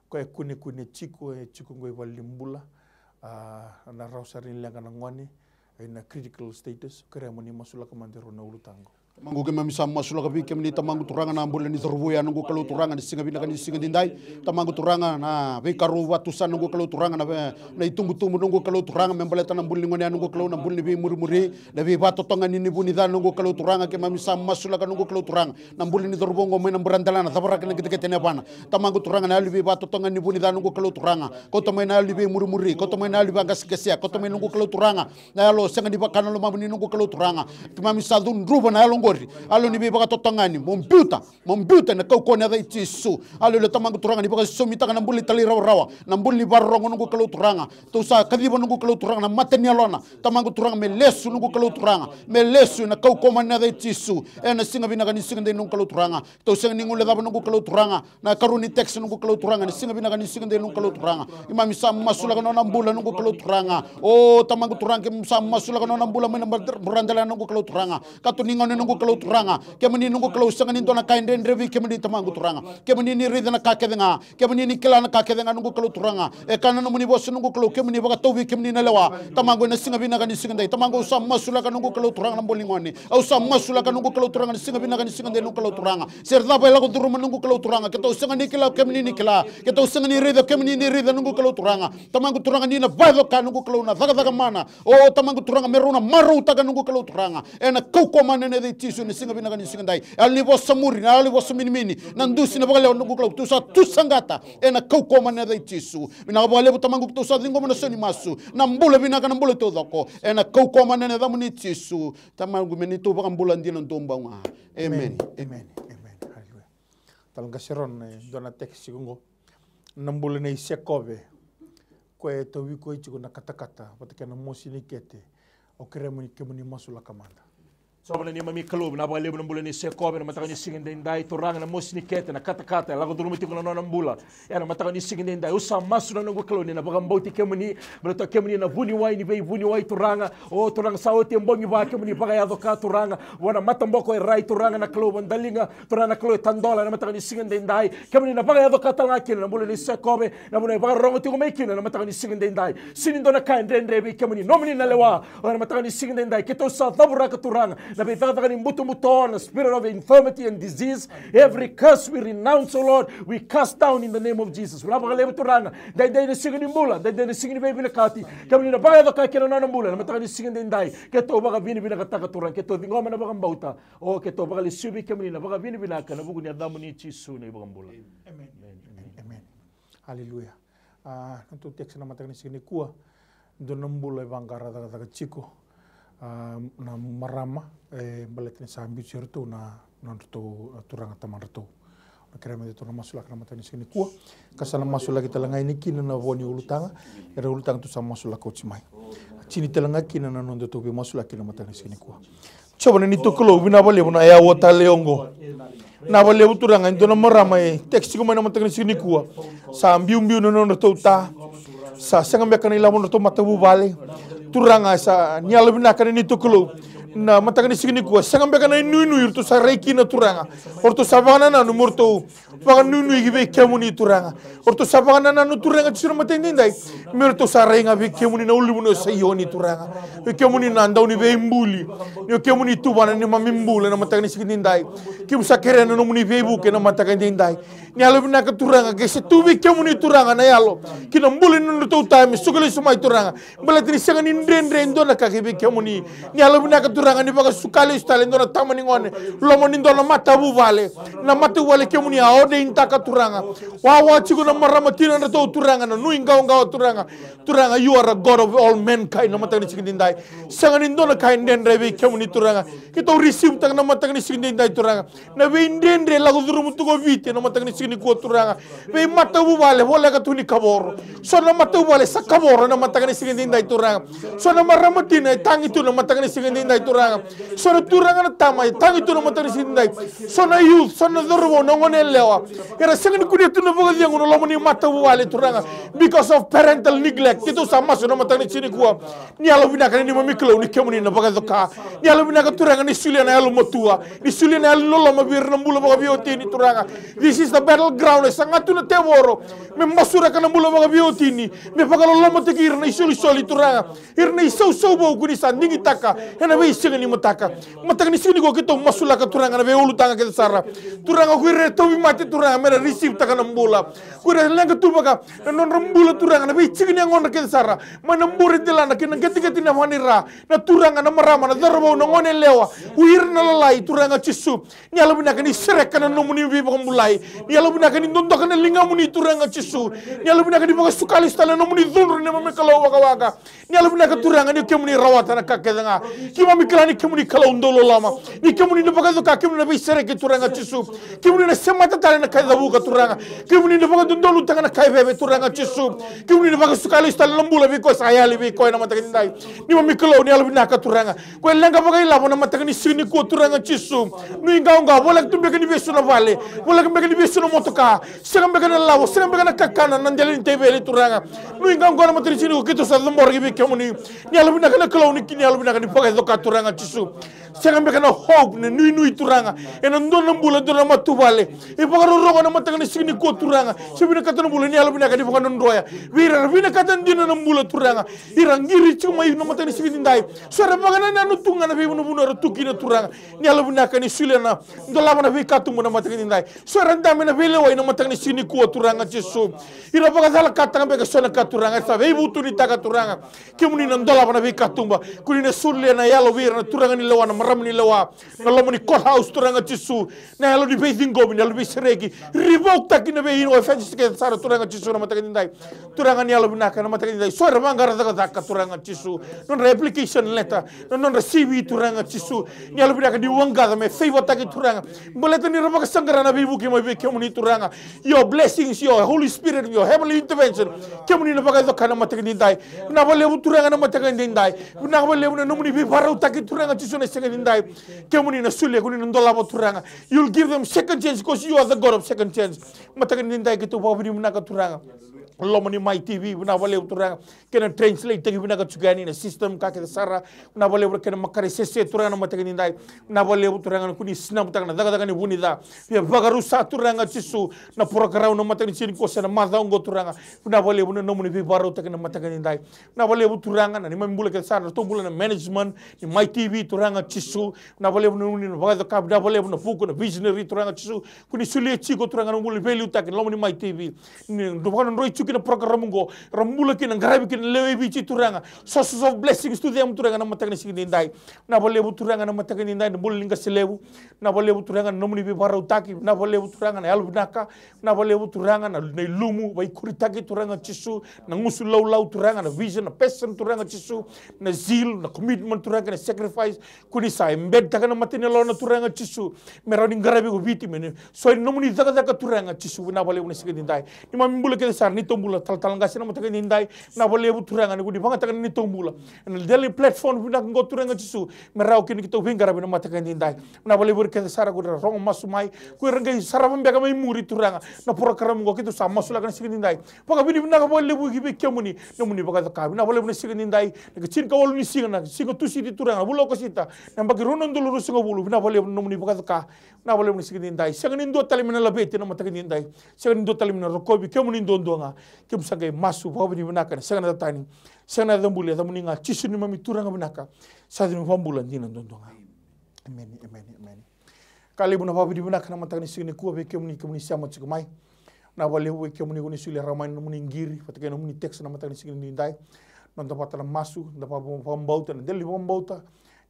koya e kunekune tiko, e tiko oqo i valenibula. A, na rau sara ni leqa na gone, ena critical status. Kerea mo ni masulaka mada e rua na ulutaga. Tamaqu, keimami sa masulaka vei kemuni, Tamaqu Turaga, na bula ni cauravou ya, noqu Kalou Turaga, na siga vinaka ni siga edaidai. Tamaqu Turaga, na veika rau vakatusa, noqu Kalou Turaga, na ve-, na itubutubu, noqu Kalou Turaga, me baleta na bula ni gone ya, noqu Kalou, na bula ni veimurimuri, na veivakatotogani ni vu ni ca, noqu Kalou Turaga, keimami sa masulaka, noqu Kalou Turaga, na bula ni cauravou oqo mai na buradalana, cavaraka na ketekete ni yavana. Tamaqu Turaga, na yalo ni veivakatotogani ni vu ni ca, noqu Kalou Turaga, kauta mai na yalo ni veimurimuri, kauta mai na yalo ni vaqaseqasea, kauta mai, noqu Kalou Turaga, na yalo sega ni vaka na lomamuni, noqu Kalou Turaga. Keimami sa cudruva na yalo oqori, yalo ni veivakatotogani, mo biuta, mo biuta ena kaukauwa ni yaca i Jisu. Aleluya, Tamaqu Turaga, ni vakaisosomitaka na bula ni talairawarawa, na bula ni vakarorogo, noqu Kalou Turaga. Tou sa kaciva, noqu Kalou Turaga, na mata ni yalona, Tamaqu Turaga, me lesu, noqu Kalou Turaga, me lesu ena kaukauwa ni yaca i Jisu. Ena siga vinaka ni siga edaidai, noqu Kalou Turaga, tou sega ni guilecava, noqu Kalou Turaga, na ikarua ni text, noqu Kalou Turaga, na siga vinaka ni siga edaidai, noqu Kalou Turaga. Keimami sa masulaka na nona bula, noqu Kalou Turaga. O Tamaqu Turaga, keimami sa masulaka na nona bula mai na bura-, buradalana, noqu Kalou Turaga. Kato ni gauna, noqu Kalou Turaga. Kemuni, noqu Kalou, sega ni dua na ka e dredre vei kemuni, Tamaqu Turaga. Kemuni ni raica na ka kece ga. Kemuni ni kila na ka kece ga, noqu Kalou Turaga. E kaya na nomuni vosa, noqu Kalou, kemuni vakatauvi kemuni na lewa. Tamaqu, ena siga vinaka ni siga edaidai, Tamaqu, au sa masulaka, noqu Kalou Turaga, na bula ni gone. Au sa masulaka, noqu Kalou Turaga, na siga vinaka ni siga edaidai, noqu Kalou Turaga. Se cava e lako curuma, noqu Kalou Turaga, keitou sega ni kila, kemuni ni kila. Keitou sega ni raica, kemuni ni raica, noqu Kalou Turaga. Tamaqu Turaga, ni na vakayaco ka, noqu Kalou, na cakacaka mana. O Tamaqu Turaga, me rau na marautaka, noqu Kalou Turaga, ena kaukauwa ni yaca i Jisu, ena siga vinaka ni siga edaidai. Yalo ni vosa muri, na yalo ni vosa minimini, na dusi, na vakalewa, noqu Kalou, tou sa tu saqata ena kaukauwa ni yaca i Jisu. Vinaka vakalevu, Tamaqu, keitou sa ciqoma na sau ni masu, na bula vinaka, na bula taucoko, ena kaukauwa ni yacamuni Jisu. Tamaqu, me neitou vakabula dina duabau ga. Emeni. Emeni. Emeni. Emeni. Haleluya. Tale qase e rua, e dua na text tiko oqo. Na bula nei Sekove, koya e tauvi koya tiko na katakata vata kei na mosi ni kete. Au kerea mo ni, kemuni masulaka mada. Jiova na neimami Kalou, vinaka vakalevu na bula nei Sekove ena mataka ni siga edaidai, Turaga, na mosi ni kete, na katakata e lako curuma tiko na nona bula ena mataka ni siga edaidai. Au sa masu, na noqu Kalou, ni na vakabauti kemuni, baleta kemuni na vuniwai ni veivuniwai, Turaga. O Turaga, sa oti e bogi va, kemuni vakayaco ka, Turaga, vua na mataboko e rai, Turaga, na Kalou vakadaliga, Turaga, na Kalou e tadola, ena mataka ni siga edaidai. Kemuni na vakayaco ka tale ga kina na bula nei Sekove, na vanua e vakarorogo tiko mai kina ena mataka ni siga edaidai. Sega ni dua na ka e dredre vei kemuni, nomuni na lewa. O ena mataka ni siga edaidai, keitou sa cavuraka, Turaga, na veicakacaka ni butobuto, na spirit of infirmity and disease. Every curse we renounce, O Lord, we cast down in the name of Jesus. Vinaka vakalevu, Turaga. Daidai na siga ni bula, daidai na siga ni veivinakati. Kemuni na vakayaco ka kina na nona bula ena mataka ni siga edaidai. Keitou vakavinavinakataka, Turaga, keitou ciqoma na vakabauta. O keitou vakalesuvi kemuni na vakavinavinaka ena vuku ni yacamuni Jisu na iVakabula. Emeni. Emeni. Emeni. Haleluya. A, na tou text ena mataka ni siga nikua, dua na bula e vaqara cakacaka tiko. A, na marama, e, baleta ni sa biuti iratou na, na nodratou, a, turaga tamadratou. Na kerea me datou na masulaka ena mataka ni siga nikua. Ka sa na masulaki tale ga yani kina na vo ni ulutaga. Era ulutaga tou sa masulaka oti mai. Tini tale ga kina na nodatou veimasulaki ena mataka ni siga nikua. Jiova na neitou Kalou, vinaka vakalevu na yawa tale oqo. Vinaka vakalevu, Turaga, e dua na marama e text tiko mai ena mataka ni siga nikua. Sa biubiu na nodratou ta. Sa sega beka na ilavo ni nodratou matavuvale. Turaga, sa ni yalovinaka na neitou Kalou. Na mataka ni siga nikua, sega beka na inuinui ratou sa rai kina Turaga. O ratou sa vakanananu me ratou vakanuinui ki vei kemuni Turaga. O ratou sa vakanananu Turaga Jisu na mataka edaidai, me ratou sa rai ga vei kemuni na ulunivanua o Saioni Turaga. Vei kemuni na Dauniveibuli, ni o kemuni Turaga na neimami bula na mataka ni siga edaidai. Keimami sa kerea na nomuni veivuke na mataka edaidai. Ni yalovinaka Turaga, ke se tu vei kemuni Turaga na yalo ki na bula ni nodratou tama me suka lesu mai Turaga. Baleta ni sega ni dredre e dua na ka ki vei kemuni. Ni yalovinaka Turaga ni vakasuka lesu tale e dua na tama ni gone, loma ni dua na matavuvale. Na matavuvale kemuni a ordaintaka Turaga. Wawa tiko na marama tinadratou Turaga, na nuiqawaqawa Turaga. Turaga, you are a God of all mankind na mataka ni siga edaidai. Sega ni dua na ka e dredre vei kemuni Turaga. Keitou receive-taka na mataka ni siga edaidai Turaga. Na veidredre lako curuma tu ko Viti na mataka ni siga nikua Turaga. Veimatavuvale voleka tu ni kavoro. So na matavuvale sa kavoro na mataka ni siga edaidai Turaga. So na marama tina e tagi tu na mataka ni siga edaidai Turaga. So na turaga na tama e tagi tu na mataka ni siga edaidai. So na youth, so na cauravou, na gone yalewa. Era sega ni kunea tu na vakacegu na loma ni matavuvale Turaga. Because of parental neglect. Keitou sa masu na mataka ni siga nikua. Ni yalovinaka na neimami Kalou ni kemuni na vakacoka. Ni yalovinaka Turaga ni solia na yalomatua. Ni solia na yalo ni loloma vei ira na bula vakaveiwatini Turaga. This is the battleground. E saga tu na tevoro me masuraka na bula vakaveiwatini. Me vakalolomataki ira na isolisoli Turaga. Ira na isausau vou ko ni sa digitaka ena veisiga ni mataka. Mataka ni siga nikua keitou masulaka Turaga na veiulutaga kece sara. Turaga ko ira e tauvimate Turaga me ra receive-taka na bula. Ko ira e leqa tu vaka na nodra bula Turaga na veisiga ni yagodra kece sara. Mai na bure delana kei na qeteqete ni yava ni ra. Na turaga, na marama, na cauravou, na gone yalewa. O ira na lalai Turaga Jisu. Ni yalovinaka ni sereka na nomuni veivakabulai. Ni yalovinaka ni dodoka na ligamuni Turaga Jisu. Ni yalovinaka ni vakasuka lesu tale na nomuni cudru neimami Kalou vakawaka. Ni yalovinaka Turaga ni kemuni rawata na ka kece ga. Keimami kila ni kemuni Kalou dau loloma. Ni kemuni na vakacoka, kemuni na veisereki Turaga Jisu. Kemuni na semata tale na ka e cavuka Turaga. Kemuni na vakadodonutaka na ka e veve Turaga Jisu. Kemuni na vakasuka lesu tale na bula vei koya sa yali vei koya na mataka edaidai. Neimami Kalou ni yalovinaka Turaga. Ko e leqa vakailavo na mataka ni siga nikua Turaga Jisu. Nuiqawaqawa, voleka tu beka ni vesu na vale. Voleka beka ni vesu na motoka. Sega beka na lavo, sega beka na kakana na dela ni teveli Turaga. Nuiqawaqawa na mataka ni siga nikua keitou sa cabora ki vei kemuni. Ni yalovinaka na Kalou ni kina, ni yalovinaka ni vakacoka Turaga Jisu. Sega beka na hope, na nuinui Turaga. Ena dua na bula, dua na matavuvale. E vakarorogo na mataka ni siga nikua Turaga. Se vinakata na bula, ni yalovinaka ni vakadrodroya. Vei ira era vinakata dina na bula Turaga. Ira qiri tiko mai na mataka ni siga edaidai. So era vakanananu tu ga na veivanua era tu kina Turaga. Ni yalovinaka ni solia na dolava na veikatuba na mataka edaidai. So era dabe na veilewai na mataka ni siga nikua Turaga Jisu. Ira vakacalakataka beka eso na ka Turaga. Era sa veivutunitaka Turaga. Kemuni na dolava na veikatuba. Ko ni na solia na yalo vei ira na turaga ni lewa, na marama ni lewa. Na loma ni courthouse Turaga Jisu. Na yalo ni veiciqomi, na yalo ni veisereki. Revoke-taki na vei offenses kece sara Turaga Jisu na mataka edaidai. Turaga ni yalovinaka na mataka edaidai. So era vaqara cakacaka Turaga Jisu. Nodra application letter. Na nodra C V Turaga Jisu. Ni yalovinaka ni vaqara me favor-taki Turaga. Baleta ni ra vakasaqara na veivuke mai vei kemuni Turaga. Your blessings, your Holy Spirit, your heavenly intervention. Kemuni na vakacoka na mataka edaidai. Vinaka vakalevu Turaga na mataka edaidai. Vinaka vakalevu na nomuni veivakarautaki Turaga Jisu na siga edaidai. Kemuni na solia, kemuni na dolava Turaga. You'll give them second chance because you are the God of second chance. Mataka edaidai keitou vakavinavinaka Turaga. Loma ni Mai T V, vinaka vakalevu Turaga. Kena translate-taki vinaka tiko yani na system ka kece sara. Vinaka vakalevu na kena makare sese Turaga na mataka edaidai. Vinaka vakalevu Turaga na koni sinamutaka na cakacaka ni vunica. Via vakarusa Turaga Jisu na program na mataka ni siga nikua se na macawa oqo Turaga. Vinaka vakalevu na nomuni veivakarautaki na mataka edaidai. Vinaka vakalevu Turaga na neimami bula kece sara, ratou bula na management ni Mai T V Turaga Jisu. Vinaka vakalevu na nomuni na vakacoka, vinaka vakalevu na vuku na visionary Turaga Jisu. Koni solia tiko Turaga na nomuni veiliutaki na loma ni Mai T V. Ni dou vakadrodroi tiko kina program oqo. Ra bula kina, qaravi kina na lewe i Viti Turaga. Sources of blessings to them Turaga na mataka ni siga edaidai. Vinaka vakalevu Turaga na mataka edaidai, na bula ni qase levu. Vinaka vakalevu Turaga na nomuni veivakarautaki. Vinaka vakalevu Turaga na yalovinaka. Vinaka vakalevu Turaga na, na ilumu, veikuritaki Turaga Jisu. Na gusu laulau Turaga, na vision, na passion Turaga Jisu. Na zeal, na commitment Turaga, na sacrifice. Koni sa embed-taka na mata ni yalona Turaga Jisu. Me rawa ni qaravi ko Viti, me na soli nomuni cakacaka Turaga Jisu. Vinaka vakalevu na siga edaidai. Neimami bula kece sara, ni neitou bula talatala qase na mataka edaidai. Vinaka vakalevu Turaga ni ko ni vakayagataka na neitou bula ena dela ni platform vinaka qo Turaga Jisu, me rawa kina ni keitou veiqaravi na mataka edaidai. Vinaka vakalevu ira kece sara ko ira rogo masu mai, ko ira qai sarava beka mai muri Turaga na porokaramu qo keitou sa masulaka na siga edaidai. Vakavinavinaka vakalevu ki vei kemuni nomuni vakacoka. Vinaka vakalevu na siga edaidai, na ka tinikawalu ni siga, na siga Tusiti Turaga, na vula o Okosita, na yabaki rua na udolu ruasagavulu. Vinaka vakalevu na nomuni vakacoka. Vinaka vakalevu na siga edaidai. Sega ni dua tale me na laveti na mataka edaidai. Sega ni dua tale me na rokovi, kemuni duadua ga. Kemu sa qai masu vakavinavinaka ena sega na yaca tani, sega na yaca buli, yacamuni ga Jisu neimami Turaga vinaka. Sa yaca ni vakabula dina duadua ga. Emeni, emeni, emeni. Ka levu na vakavinavinaka na mataka ni siga nikua vei kemuni, kemuni sema tiko mai. Vinaka vakalevu vei kemuni ko ni solia rawa mai na nomuni qiri vata kei na nomuni text na mataka ni siga edaidai. Noda vata na masu, da vaka-, vakabauta, na dela ni vakabauta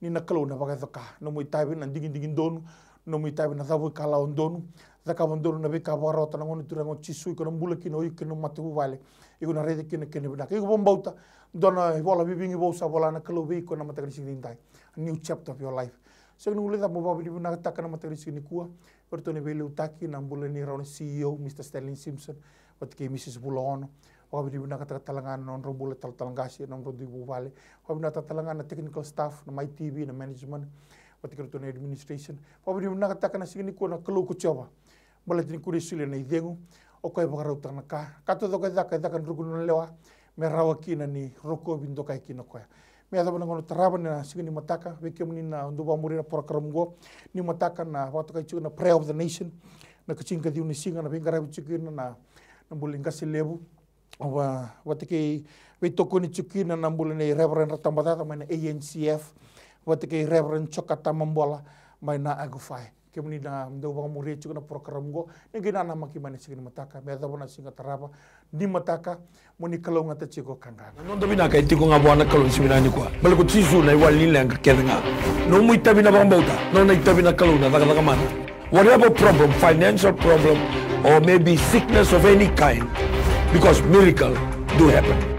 ni na Kalou na vakayaco ka. Nomu itavi na digidigi donu, nomu itavi na cavuikalawa donu, cakava donu na veika vakarota na Gone Turaga o Jisu, iko na bula kina o iko kei na matavuvale. Iko na raica kina kena vinaka. Iko vakabauta dua na ivola vivigi vou sa vola na Kalou vei iko na mataka ni siga edaidai. A new chapter of your life. Sega ni guilecavi mo vakavinavinakataka na mataka ni siga nikua vei iratou na veiliutaki, na bula ni rau na C E O, Mister Stanley Simpson, vata kei Missus Vulaono. Vakavinavinakataka tale ga na nodrau bula talatala qase, na nodrau dui vuvale. Vakavinavinakataka tale ga na technical staff, na Mai T V, na management, vata kei iratou na administration. Vakavinavinakataka na siga nikua na Kalou ko Jiova. Baleta ni ko ni solia na icegu, o koya e vakarautaka na ka. Ka taucoko e caka, e caka druku na lewa, me rawa kina ni rokovi dokai kina o koya. Me yacova na gauna tarava na siga ni mataka, vei kemuni na dau vakamuria na porokaramu qo, ni mataka na vakatokai tiko na Prayer of the Nation, na ka tinikaciwa ni siga, na veiqaravi tiko kina na, na bula ni qase levu. Va-, vata kei veitokoni tiko kina na bula nei Reverend Ratabacaca mai na A N C F, vata kei Reverend Jokata Mabola mai na Agufai. Kemuni na dau vakamuria tiko na porokaramu qo, ni qai nanamaki mai na siga ni mataka, me yacova na siga tarava ni mataka, mo ni kalougata tiko ka qaqa. Na noda vinaka e tiko ga vua na Kalou ni siga vinaka nikua. Baleta ko Jisu na iwali ni leqa kece ga. Nomu itavi na vakabauta, nona itavi na Kalou na cakacaka mana. Whatever problem, financial problem, or maybe sickness of any kind, because miracle do happen.